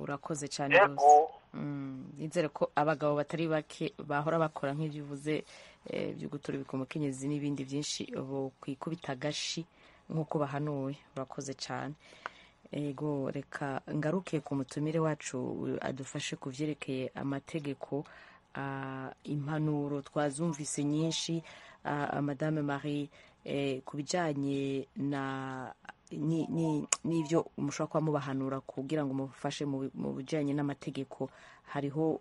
urakoze cyane rwose. Nizere ko abagabo batari bake bahora bakora nk'ibyo uvuze byo guturubika umukenyezi n'ibindi byinshi, bo kwikubita agashi nk'uko bahanuwe. Urakoze cyane. Ego, reka ngaruke ku mutumire wacu adufashe ku vyerekeye amategeko. Impanuro twazumvise nyinshi, Madame Marie, ku bijanye na n'ivyo mushobora kuba mubahanura kugira ngo mufashe mu bijanye n'amategeko. Hariho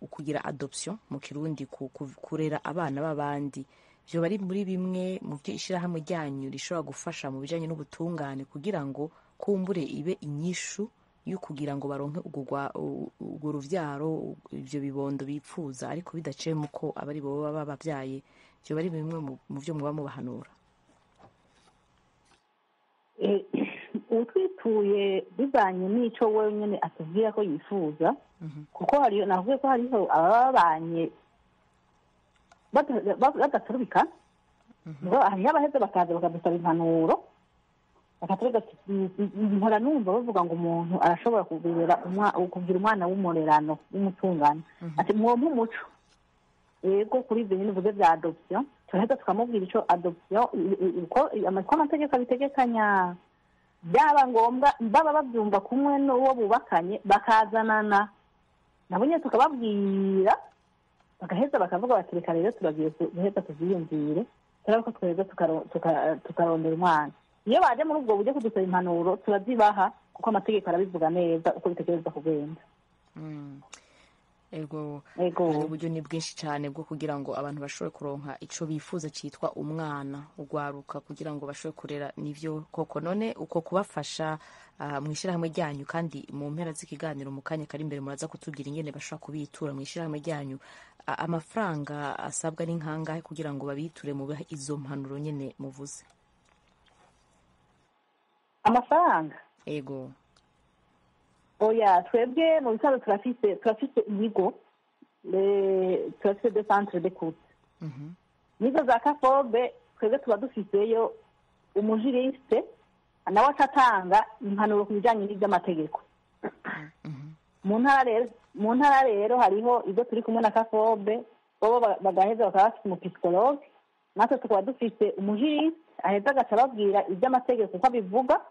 ukugira adoption mu Kirundi, kurera abana b'abandi. Vyo bari muri bimwe mu byo ishirahamwe ryanyu rishobora gufasha mu bijanye n'ubutungane, kugira ngo kumbure ibe inyishu yo kugira ngo baronke urwo ruvyaro, ivyo bibondo bipfuza, ariko bidaciye mu ko abari bo baba babavyaye. Vyo bari bimwe mu vyo muba mubahanura. Utwituye bivanye n'ico wenyene atubwira ko yifuza, kuko hariyo, navuze ko hariho ababanye badaturubika, hariho abaheze bakaza bakadusaba impanuro, bakatubwira ati mpora numva bavuga ngo umuntu arashobora kugira umwana w'umurerano w'umutungano, ati mwompe umuco. Yego, kuri ibyo nyine uvuze bya adoption, turaheza tukamubwira ico adoption, uko amategeko abitegekanya. Byaba ngombwa baba babyumva kumwe n'uwo bubakanye, bakazanana nabo nyine tukababwira, bagaheza bakavuga bati reka rero turagiye guheza tuvyiyumvire, turabona ko twaheza tukarondera umwana. Iyo baje muri ubwo buryo kudusaba impanuro, turazibaha, kuko amategeko arabivuga neza uko bitegerezwa kugenda. Ego, hari uburyo ni bwinshi cyane bwo kugira ngo abantu bashobore kuronka ico bifuza citwa umwana, ugwaruka, kugira ngo bashobore kurera. Nivyo koko. None uko kubafasha mu ishirahamwe ryanyu, kandi mu mpera z'ikiganiro mu kanya kari imbere muraza kutubwira ingene bashobora kubitura mu ishirahamwe ryanyu, amafaranga asabwa ni nkangahe kugira ngo babiture mu izo mpanuro nyene muvuze? Amafaranga? Ego. Oya, twebwe mu bisanzwe turafise ibigo, turafise des centres d'écoute. Nizo za Kafobe, twebwe tuba dufiseyo umujuriste, nawe aca atanga impanuro ku bijanye n'ivy'amategeko. Mu ntara rero hariho ibyo turi kumwe na Kafobe, bobo bagaheza bakaba bafise umupsychologue, natwe tukaba dufise umujuriste aheza agaca ababwira ivy'amategeko uko abivuga.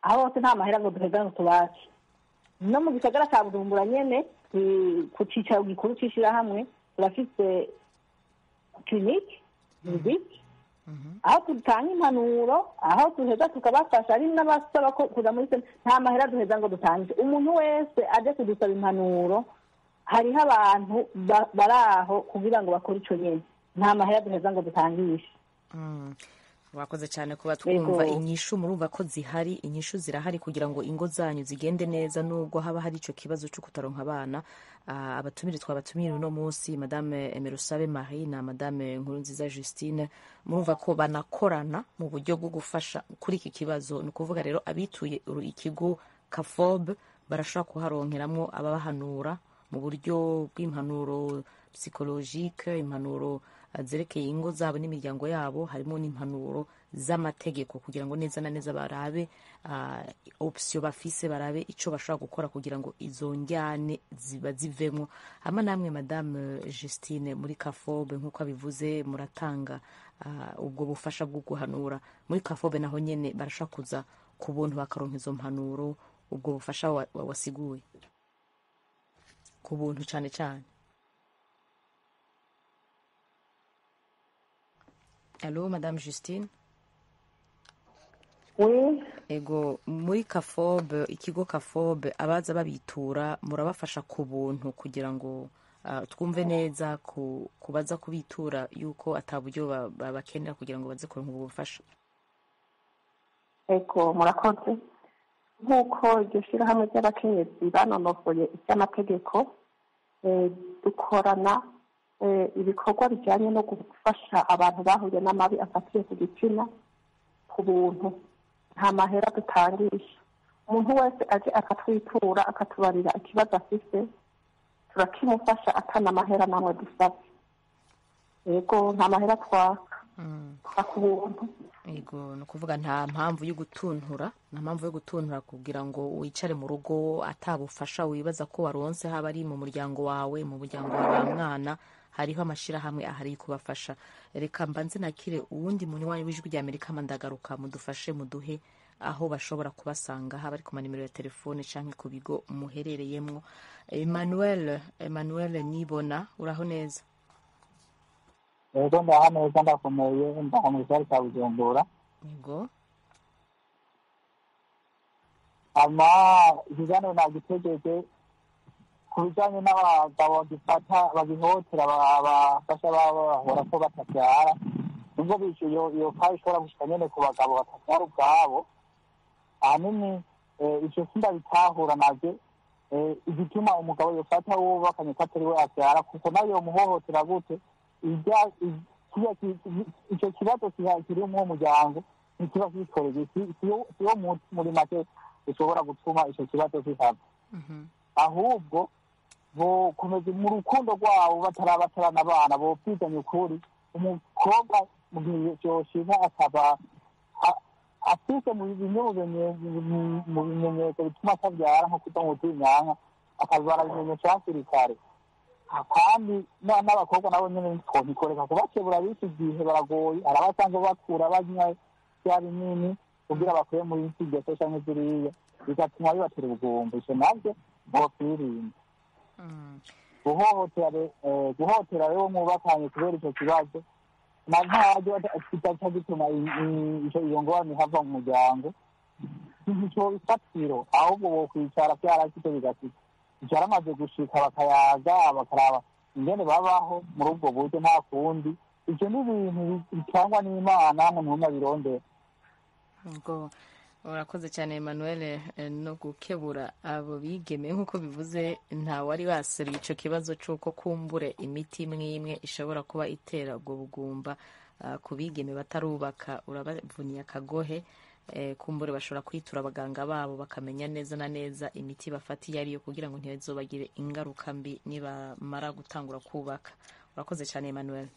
Aho hose nta mahera ngo duheza ngo tubace. No mu gisagara ca Bujumbura nyene, ku cicaro gikuru c'ishirahamwe, turafise clinique juridique. Aho dutanga impanuro, aho duheza tukabafasha, ari n'abasaba ko kuja muri sentare, nta mahera duheza ngo dutange. Umuntu wese aje kudusaba impanuro, hariho abantu bari aho kugira ngo bakore ico nyene. Nta mahera duheza ngo dutangishe. Wakoze cyane kuba twumva inyishu. Murumva ko zihari, inyishu zirahari kugira ngo ingo zanyu zigende neza nubwo haba hari ico kibazo cyo kutaronka abana. Abatumire twabatumire uno munsi, Madame Emerusabe Marie na Madame Nkurunziza Justine, murumva ko banakorana mu buryo bwo gufasha kuri iki kibazo. Ni ukuvuga rero abituye ikigo Kafob barashobora kuharonkeramwo ababahanura mu buryo bw'impanuro psychologique, impanuro zerekeye ingo zabo n'imiryango yabo, harimo n'impanuro z'amategeko kugira ngo neza na neza barabe option bafise, barabe ico bashobora gukora kugira ngo izo njyane ziba zivemwo. Hama namwe Madame Justine muri Kafobe, nk'uko abivuze, muratanga ubwo bufasha bwo guhanura muri Kafobe, naho nyene barashobora kuza ku buntu bakaronka izo mpanuro, ubwo bufasha wasiguye ku buntu cane cane. Allo, Madame Justine? Oui. Ego, muri Kafobe, ikigo Kafobe, abaza babitura murabafasha ku buntu kugira ngo twumve neza kubaza kubitura yuko ataburyo bakenera kugira ngo baze kuronka ubwo bufasha. Ego, murakoze. Nk'uko iryo shyirahamwe ry'abakenyezi banonosoye iby'amategeko, dukorana ibikorwa bijyanye no gufasha abantu bahuye n'amabi afatiye ku gitsina ku buntu. Nta mahera dutangisha. Umuntu wese aje akatwitura akatubarira ikibazo afise, turakimufasha atana amahera namwe dusabye. Yego, nta mahera twaka, twaka ubuntu. Yego, ni ukuvuga nta mpamvu yo gutuntura, nta mpamvu yo gutuntura kugira ngo wicare mu rugo atabufasha wibaza ko waronse, haba ari mu muryango wawe, mu muryango wa mwana, hariho amashirahamwe ahari kubafasha. Reka mbanze nakire uwundi munywanyi w'Ijwi rya Amerika, mandagaruka mudufashe muduhe aho bashobora kubasanga, haba ari ku manimero ya telefone canke ku bigo muherereyemwo. Emmanuel Nibona, uraho neza? Ego, ndaho neza, ndakomeye, ndaho mu gisagara ca Bujumbura. Yego. Ama ikiganiro nagitegeje ku bijanye n'abagabo bagifata bagihotera abafasha babo bahora ko batavyara, nubwo iyo kayo ishobora gushika nyene ku bagabo batavyara ubwabo. Ahanini ico sindabitahura navyo, igituma umugabo yofata uwo bubakanye ko atari we avyara, kuko nayo yomuhohotera gute? Ico kibazo kiri mw'uwo muryango ntikiba kikoreye, siwo muri make ushobora gutuma ico kibazo kihava. Ahubwo bokomeza mu rukundo rwabo batarabatarana abana, bokwizanya ukuri. Umukobwa mu gihe vyoshika akaba afise bimwe mu bimenyetso bituma atavyara, nko kuva mu butinyanka, akaza barabimenyesha hakiri kare. Kandi n'abakobwa nabo nyene ntikoreka kubakebura b'iki gihe baragoye, hari abasanzwe bakura banywa vya binini kugira bakure muri iki ngeso canke ziriya, bigatuma bibatera ubugumba. Ivyo navyo bokwirinda guhotera rero mwubakanye kubera ico kibazo na ntaryo kidaca gituma iyo ngorane ihava mu muryango, ntico ifatiro. Ahubwo bokwicara vyarashitse bigashika, vyaramaze gushika, bakayaga bakaraba ingene babaho muri ubwo buryo, nta kundi. Ivyo ni ibintu bitangwa n'Imana, muntu umwe abirondera. Ubwo urakoze cyane Emmanuel, no gukebura abo bigeme nk'uko bivuze, nta wari waseruye ico kibazo c'uko kumbure imiti imwe imwe ishobora kuba itera ubwo bugumba ku bigeme batarubaka. Urabavuniye akagohe, kumbure bashobora kwitura abaganga babo bakamenya neza na neza imiti bafata iyo ariyo kugira ngo ntibazobagire ingaruka mbi nibamara gutangura kubaka. Urakoze cyane Emmanuel.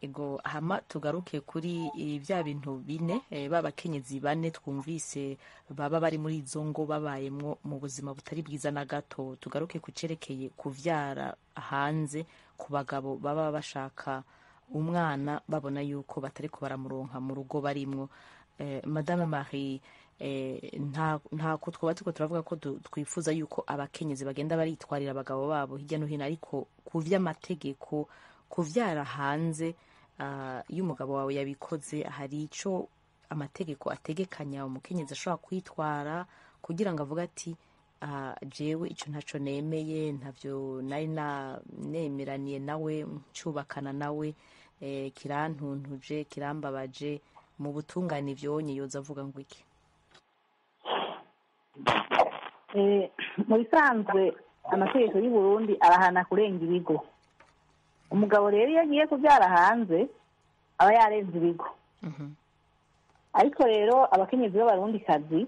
Ego, hama tugaruke kuri bya bintu bine, babakenyezi bane twumvise baba bari muri izo ngo babayemwo mu buzima butari bwiza na gato. Tugaruke ku cerekeye kuvyara hanze ku bagabo baba bashaka umwana babona yuko batariko baramuronka mu rugo barimwo. Madame Marie, nta ko twaba turiko turavuga ko twifuza yuko abakenyezi bagenda baritwarira abagabo babo hirya no hino, ariko ku vy'amategeko, Kuvyara hanze, iyo umugabo wawe yabikoze, hari ico amategeko ategekanya umukenyezi ashobora kwitwara kugira ngo avuge ati: "Jewe ico ntaco nemeye, ntavyo nari nemeraniye nawe ncubakana nawe, kirantuntuje, kirambabaje"? Mu butungane vyonye yoza avuga ngo iki? Mu bisanzwe amategeko y'u Burundi arahana kurenga ibigo. Umugabo rero iyo agiye kubyara hanze aba yarenze ibigo. Ariko rero abakenyezi b'abarundikazi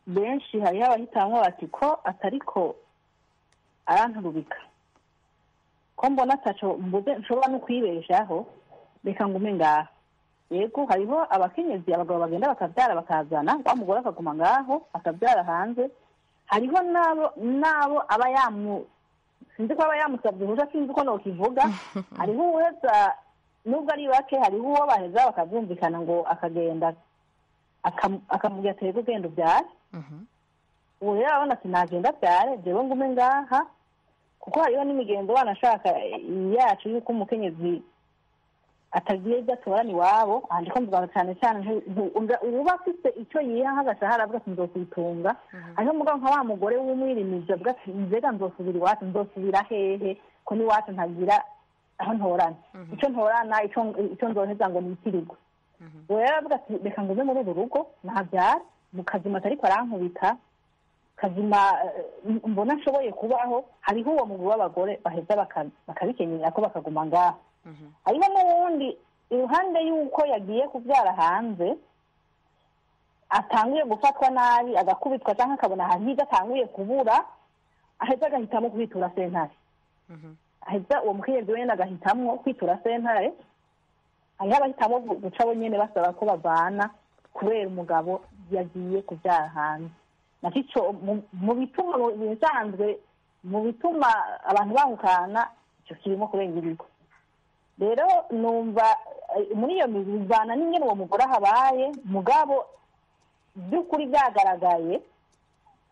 benshi hariho abahitamwo bati: "Ko atariko aranturubika, ko mbona ataco mbuze nshobora no kwibeshaho, reka ngume ngaha." Yego, hariho abakenyezi abagabo bagenda bakabyara bakazana, wa mugore akaguma ngaho akabyara hanze. Hariho n'abo aba yamu, sinzi ko aba yamusabye uruhusha, sinzi uko nokivuga. Hariho uwuheza, nubwo ari bake, hariho uwo baheza bakabyumvikana ngo akagenda akamubwira ati: "Rero ugenda ubyare." Ubu rero arabona ati: "Nagenda abyare, jewe ngume ngaha," kuko hariho n'imigenzo wanashaka yacu y'uko umukenyezi atagiye ibyo atorana iwabo. Aha ndiko mvuga cyane cyane uba afite icyo yiha nk'agashahara, avuga ati: "Nzokwitunga." Hariho mugabo nka wa mugore w'umwirimizi avuga ati: "Nzega nzosubira iwacu, nzosubira hehe ko n'iwacu ntagira aho ntorana, icyo ntorana, icyo nzoheza ngo nitirirwe?" Uwo rero aravuga ati: "Reka ngume muri uru rugo nabyara mu kazima atariko arankubita, kazima mbona nshoboye kubaho." Hariho uwo mugwi w'abagore baheza bakabikenyera ko bakaguma ngaho. Hariho n'uwundi, iruhande y'uko yagiye kubyara hanze, atanguye gufatwa nabi, agakubitwa cyangwa akabona hari ibyo atanguye kubura, aheza agahitamo kwitura sentare. Aheza uwo mukenyezi wenyine agahitamwo kwitura sentare. Hariho abahitamo guca bo nyene basaba ko bavana kubera umugabo yagiye kubyara hanze. Naco mu bituma, mu bisanzwe, mu bituma abantu bahukana, icyo kirimo kurenga ibigo. Rero numva muri iyo mibana n'ingene uwo mugore ahabaye, mugabo by'ukuri byagaragaye,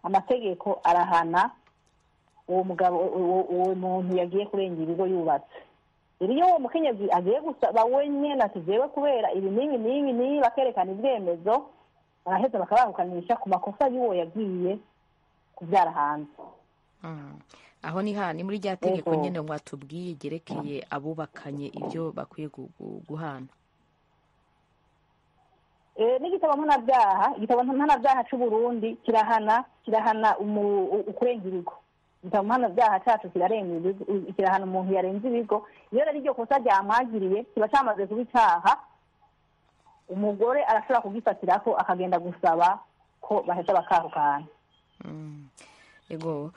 amategeko arahana uwo mugabo, uwo muntu yagiye kurenga ibigo yubatse. Rero iyo uwo mukenyezi agiye gusaba wenyine ati: "Jewe kubera ibi n'ibi n'ibi n'ibi," bakerekana ibyemezo, baraheza bakabahukanisha ku makosa y'uwo yagiye kubyara hanze. Aho ni ni muri rya tegeko nyine mwatubwiye ryerekeye abubakanye ibyo bakwiye guhana. N'igitabo mpanabyaha, igitabo mpanabyaha cy'u Burundi kirahana ukurenga ibigo. Igitabo mpanabyaha cyacu kirarenga ibigo, kirahana umuntu yarenze ibigo. Iyo rero iryo kosa ryamwagiriye kiba cyamaze kuba icyaha, umugore arashobora kugifatirako akagenda gusaba ko baheza bakahukana. Ego,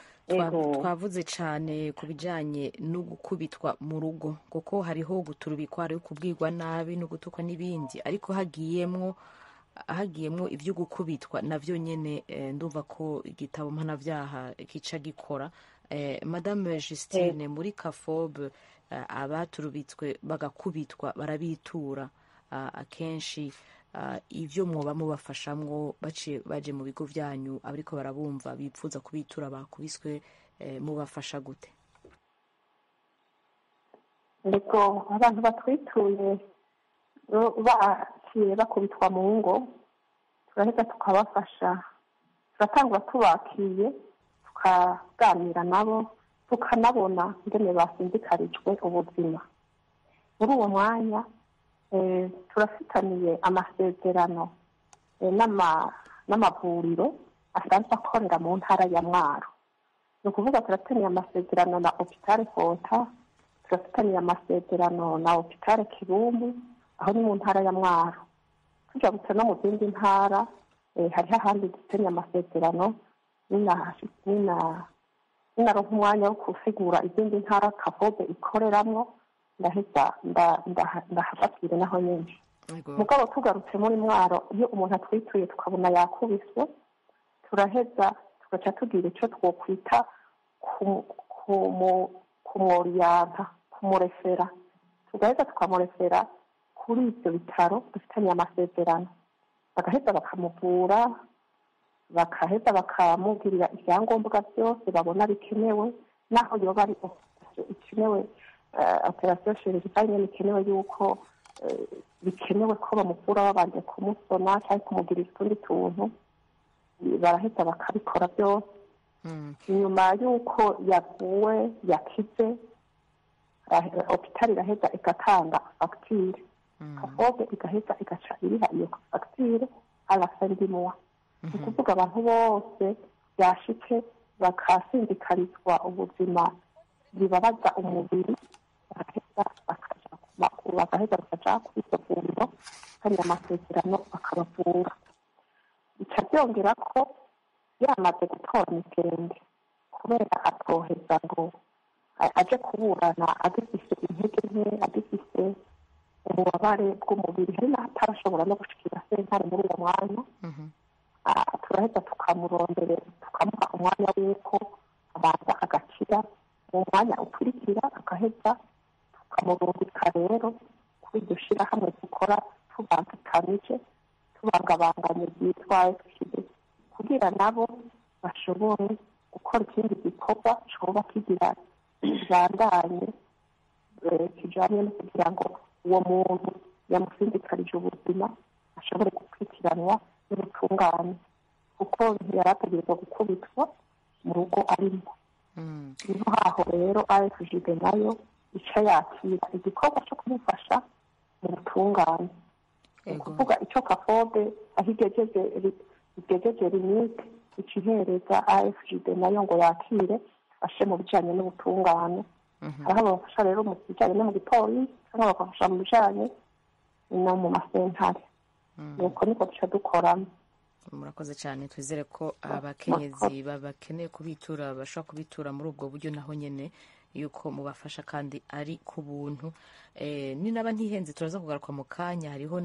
twavuze cyane ku bijyanye no gukubitwa mu rugo, kuko hariho guturubikwa, hariho kubwirwa nabi no gutukwa n'ibindi, ariko hagiyemwo ibyo gukubitwa nabyo nyine ndumva ko igitabo mpanabyaha kica gikora. Madame Justine, muri Kafobe abaturubitswe bagakubitwa barabitura akenshi. Ibyo mwoba mubafashamwo baciye baje mu bigo byanyu, abariko barabumva bipfuza kubitura bakubiswe, mubafasha gute? Ndiko abantu batwituye baciye bakubitwa mu ngo, turaheza tukabafasha. Turatangura tubakiye, tukaganira nabo, tukanabona ingene basinzikarijwe ubuzima muri uwo mwanya. Turafitaniye amasezerano n'amavuriro asanzwe akorera mu ntara ya Mwaro. Ni ukuvuga turafitaniye amasezerano na Hôpital Fota, turafitaniye amasezerano na Hôpital Kibumbu, aho ni mu ntara ya Mwaro. Tujabutse no mu zindi ntara, hariho ahandi dufitaniye amasezerano. Ninaronka umwanya wo gusigura izindi ntara Kafobe ikoreramwo, ndaheza ndahababwire naho nyine. Mugabo tugarutse muri Mwaro, iyo umuntu atwituye tukabona yakubiswe, turaheza tugaca tugira icyo twokwita kumworiyanta, kumurefera. Tugaheza tukamurefera kuri ibyo bitaro dufitanye amasezerano, bagaheza bakamuvura, bakaheza bakamubwirira ibyangombwa byose babona bikenewe, naho yoba ari ikenewe. operasiyo chirurgicale nyene ikenewe yuko bikenewe ko bamuvura babanje kumusona cyangwa kumugirira utundi tuntu, baraheza bakabikora byose. Inyuma y'uko yavuwe yakize, hopitali iraheza igatanga fagitire, kafobe igaheza igaca iriha iyo fagitire à la fin du mois. Ni ukuvuga abantu bose byashitse bakasindikarizwa ubuzima bibabaza umubiri, bagaheza bakaja bagaheza bakaja kuri iryo vuriro kandi amasezerano bakabavura. Bica byongera ko yamaze gutora imigende, kubera atoheza ngo aje kuburana agifise intege nke, agifise ububabare bw'umubiri, hari n'aho atarashobora no gushikira sentare muri uwo mwanya. Turaheza tukamurondere, tukamuha umwanya w'uko abanza agakira, mu mwanya ukurikira agaheza tukamurungika rero kuri iryo shirahamwe dukora tubangikanije, tubangabanganye, ryitwa FGD, kugira nabo bashobore gukora ikindi gikorwa coba kigira kibandanye, kijanye no kugira ngo uwo muntu yamusindikarije ubuzima ashobore gukurikiranwa n'ubutungane, kuko ntiyarategerezwa gukubitwa mu rugo arimo. Niho haho rero AFJD nayo ica yakira igikorwa cyo kumufasha mu butungane. Ni ukuvuga icyo kafobe aho igejeje limite, ica ihereza AFJD nayo ngo yakire ifashe mu bijanye n'ubutungane. Hariho abafasha rero mu bijanye no mu gipolisi, cyangwa bakafasha mu bijanye no mu masentare. Nuko niko duca dukoramo. Murakoze cyane. Twizere ko abakenyezi bakeneye kubitura bashobora kubitura muri ubwo buryo naho nyene, yuko mubafasha kandi ari ku buntu. Ni naba ntihenze, turaza kugaruka mu kanya. Hariho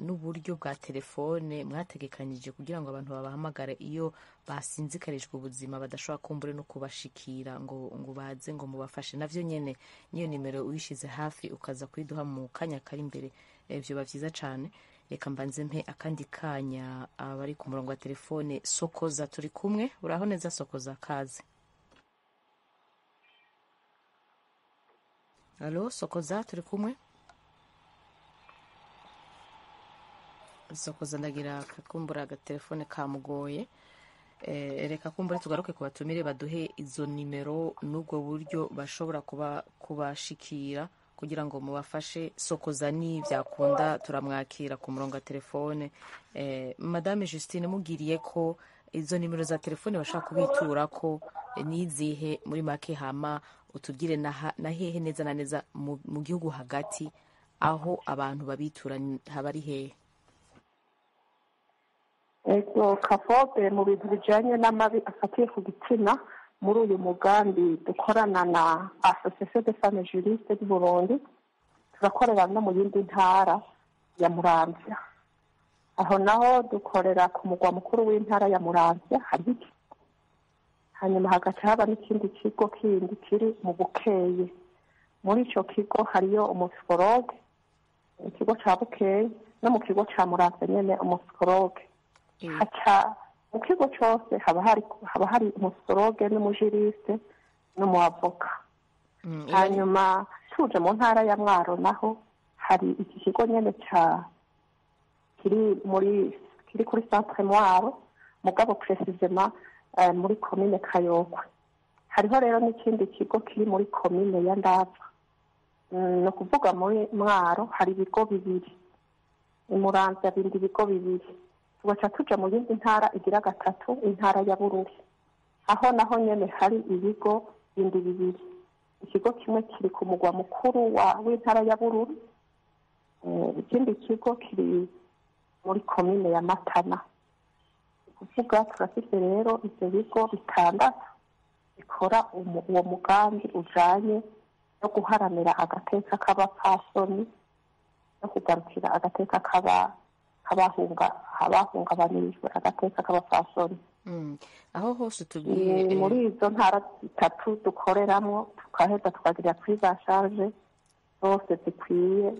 n'uburyo bwa telefone mwategekanyije kugira ngo abantu babahamagare iyo basinzikarijwe ubuzima, badashobora kumbure no kubashikira ngo baze ngo mubafashe. Navyo nyene niyo nimero uyishize hafi ukaza kuyiduha mu kanya kari imbere, vyoba vyiza cane. Reka mbanze mpe akandi kanya abari ku murongo wa telefone. Sokoza turi kumwe, uraho neza Sokoza? Kaze. Alo Sokoza, turi kumwe? Sokoza ndagira kakumbura agatelefone kamugoye. Reka kumbure tugaruke ku batumire baduhe izo nimero n'ubwo buryo bashobora kubashikira kugira ngo mubafashe. Sokoza ni byakunda turamwakira ku murongo wa telefone. Madame Justine, mugiriye ko izo nimero za telefone bashaka kubitura ko nizihe muri make, hama utubwire na hehe neza na neza mu gihugu hagati aho abantu babitura haba ari hehe? Ego, kafobe mu bintu bijanye n'amabi afatiye ku gitsina, muri uyu mugambi dukorana na Association des femmes juristes du Burundi, turakorera no mu yindi ntara ya Muramvya. Aho naho dukorera ku mugwa mukuru w'intara ya Muramvya, hari hanyuma hagaca haba n'ikindi kigo kindi kiri mu Bukeye. Muri ico kigo hariyo umupsikologe, ikigo ca Bukeye, no mu kigo ca Muramvya nyene umupsikologe. Haca mu kigo cose haba hari umupsikologe n'umujuriste n'umuavoka. Hanyuma tuje mu ntara ya Mwaro naho hari iki kigo nyene ca kiri kuri centre Mwaro, mugabo précisément muri komine Kayokwe. Hariho rero n'ikindi kigo kiri muri komine ya Ndava. Ni ukuvuga muri Mwaro hari ibigo bibiri, i Muramvya bindi bigo bibiri. Tugaca tuja mu yindi ntara igira gatatu, intara ya Bururi, aho naho nyene hari ibigo bindi bibiri. Ikigo kimwe kiri ku mugwa mukuru w'intara ya Bururi, ikindi kigo kiri muri komine ya Matana. Kuvuga turafise rero ivyo bigo bitandatu bikora uwo mugambi ujanye no guharanira agateka k'abapfasoni no kugarukira agateka abahungabanirijwe agateka k'abapfasoni. Aho hose tubwiye muri izo ntara zitatu dukoreramwo, tukaheza tukagira prise en charge zose zikwiye,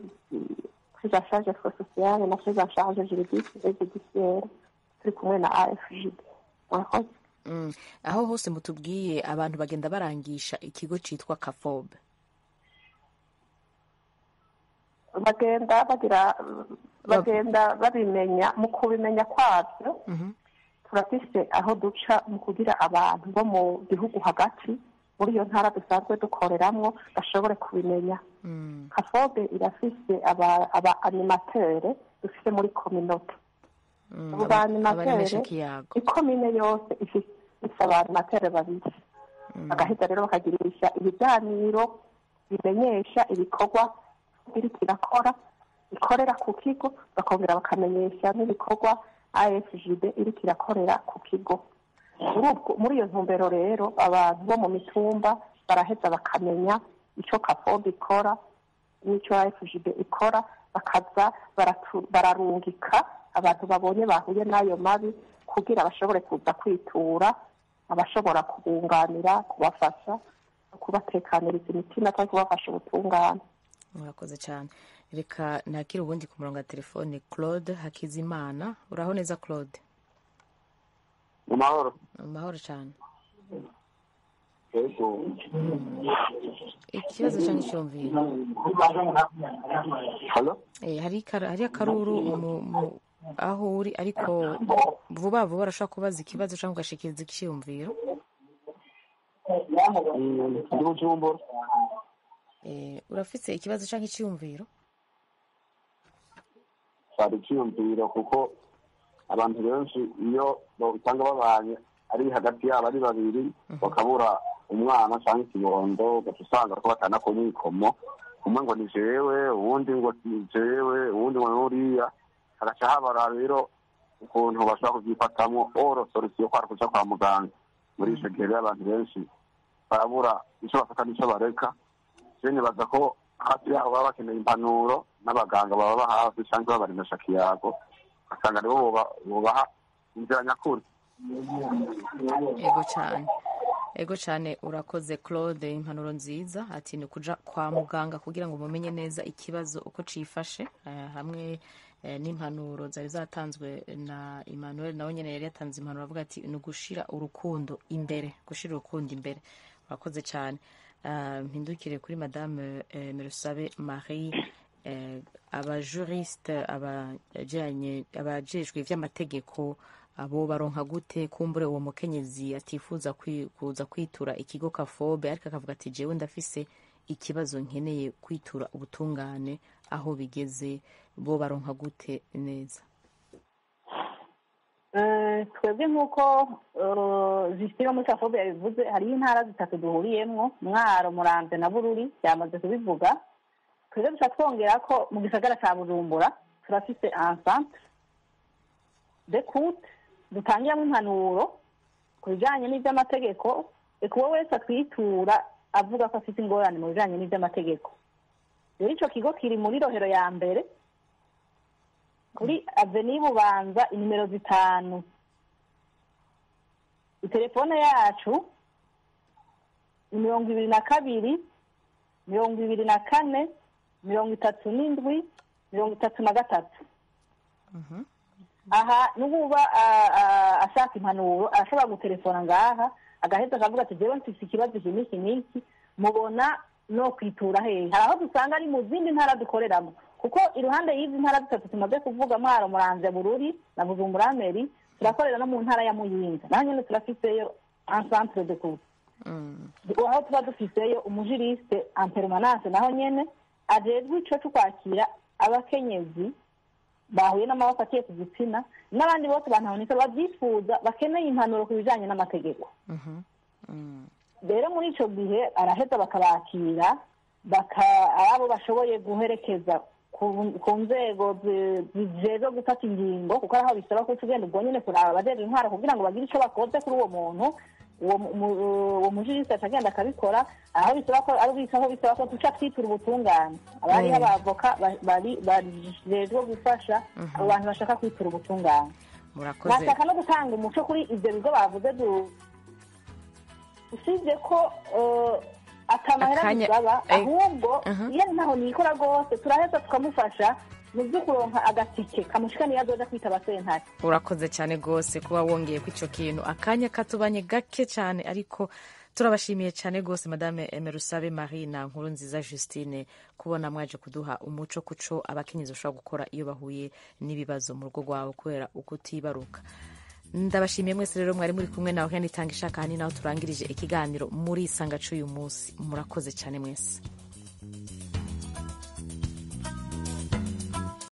prise en charge sociale na prise en charge juridique et judiciaire, turi kumwe na AFJD. Murakoze. Aho hose mutubwiye abantu bagenda barangisha ikigo citwa Kafobe? Bagenda bagira, bagenda babimenya. Mu kubimenya kwabyo, turafise aho duca mu kugira abantu bo mu gihugu hagati, muri iyo ntara dusanzwe dukoreramwo, bashobore kubimenya. Kafobe irafise aba animateurs dufise muri communauté. Abo ba animateurs, Abaremeshakiyago. Ikomine yose ifise aba animateurs babiri, bagaheza rero bakagirisha ibiganiro bimenyesha ibikorwa iriko irakora, ikorera ku kigo, bakongera bakamenyesha n'ibikorwa AFJB iriko irakorera ku kigo. Muri iyo ntumbero rero, abantu bo mu mitumba baraheza bakamenya ico Kafobe ikora n'ico AFJB ikora, bakaza bararungika abantu babonye bahuye n'ayo mabi kugira bashobore kuza kwitura abashobora kubunganira, kubafasha no kubatekaniriza imitima cyangwa kubafasha ubutungane. Murakoze cyane. Reka nakire ubundi ku murongo wa telefone, Claude Hakizimana. Uraho neza, Claude? Mu mahoro. Mu mahoro cyane. Yego. Ikibazo cyangwa icyumviro? Halo? Hari akaruru aho uri, ariko vuba vuba urashobora kubaza ikibazo cyangwa ugashikiriza icyiyumviro. Ndi Bujumbura. Urafise ikibazo cyangwa icyiyumviro? Cyari icyiyumviro, kuko abantu benshi iyo usanga babanye ari hagati yabo ari babiri, bakabura umwana cyangwa ikibondo, ugaca usanga ko batana ku mwikomo, umwe ngo ni jewe, uwundi ngo ni jewe, uwundi ngo ni uriya, hagaca habara rero ukuntu bashobora kubyifatamwo. Or solution kwari kuja kwa muganga. Muri ico gihe rero abantu benshi barabura ico bafata n'ico bareka. Je nibaza ko hafi yaho baba bakeneye impanuro n'abaganga baba hafi canke babaremesha kiyago, ugasanga nibo bobaha inzira nyakuri. Ego cyane, ego cyane. Urakoze, Claude, impanuro nziza, ati ni ukuja kwa muganga kugira ngo mumenye neza ikibazo uko cifashe, hamwe n'impanuro zari zatanzwe na Emmanuel, nawe nyene yari yatanze impanuro avuga ati ni ugushira urukundo imbere, gushira urukundo imbere. Urakoze cyane. Mpindukire kuri Madame Merusabe Marie. Abajuriste, abajanye, abajejwe ivy'amategeko, abo baronka gute? Kumbure uwo mukenyezi atifuza kuza kwitura ikigo Kafobe, ariko akavuga ati jewe ndafise ikibazo, nkeneye kwitura ubutungane, aho bigeze bo baronka gute neza? Twebwe nk'uko Justin wo muri Kafobe yabivuze, hariho intara zitatu duhuriyemwo: Mwaro, Muramvya na Bururi. Yamaze kubivuga. Twebwe duca twongera ko mu gisagara ca Bujumbura turafise un centre d'écoute dutangiramo impanuro ku bijanye n'ivy'amategeko, eka uwo wese atwitura avuga ko afite ingorane mu bijanye n'ivy'amategeko. Rero ico kigo kiri muri Rohero ya mbere, kuri avenue Bubanza inimero 5. Itelefone yacu ni 22 24 37 33. Aha n'ububa ashaka impanuro arashobora gutelefona ngaha, agaheza akavuga ati jewe mfise ikibazo iki n'iki n'iki, mubona no kwitura hehe? Hari aho dusanga ari mu zindi ntara dukoreramo, kuko iruhande y'izi ntara zitatu tumaze kuvuga, Mwaro, Muramvya, Bururi na Bujumbura mairie, turakorera no mu ntara ya Muyinga. Naho nyene turafiseyo un centre d'écoute, aho tuba dufiseyo umujuriste en permanence, naho nyene ajejwe ico co kwakira abakenyezi bahuye n'amaboko atiye ku gitsina n'abandi bose bantaboneka babyifuza, bakeneye impanuro ku bijanye n'amategeko. Rero muri ico gihe araheza bakabakira, abo bashoboye guherekeza ku nzego zijejwe gufata ingingo, kuko araho bisaba ko tugenda ubwo nyene kuraba abajejwe intwaro kugira ngo bagire ico bakoze kuri uwo muntu. Uwo mujuriste akagenda akabikora. Aho bisaba ko ari aho bisaba ko duca twitura ubutungane, abariho abavoka bari bajejwe gufasha abo bantu bashaka kwitura ubutungane. Murakoze. Bashaka no gutanga umuco kuri ivyo bigo bavuze, usibye ko atamahera bisaba, ahubwo iyo ntaho nikora rwose turaheza tukamufasha mu byo kuronka agatike kamushika niyo azoja kwitaba sentare. Urakoze cyane rwose kuba wongeye ku icyo kintu. Akanya katubanye gake cyane, ariko Turabashimiye cyane rwose, Madame Emerusabe Marie na Nkuru Nziza Justine, kubona mwaje kuduha umuco kuco abakenyezi bashobora gukora iyo bahuye n'ibibazo mu rugo rwabo kubera ukutibaruka. Ndabashimiye mwese rero mwari muri kumwe nawe kandi itanga ishaka. Ahanini naho turangirije ikiganiro muri Isanga cy'uyu munsi. Murakoze cyane mwese.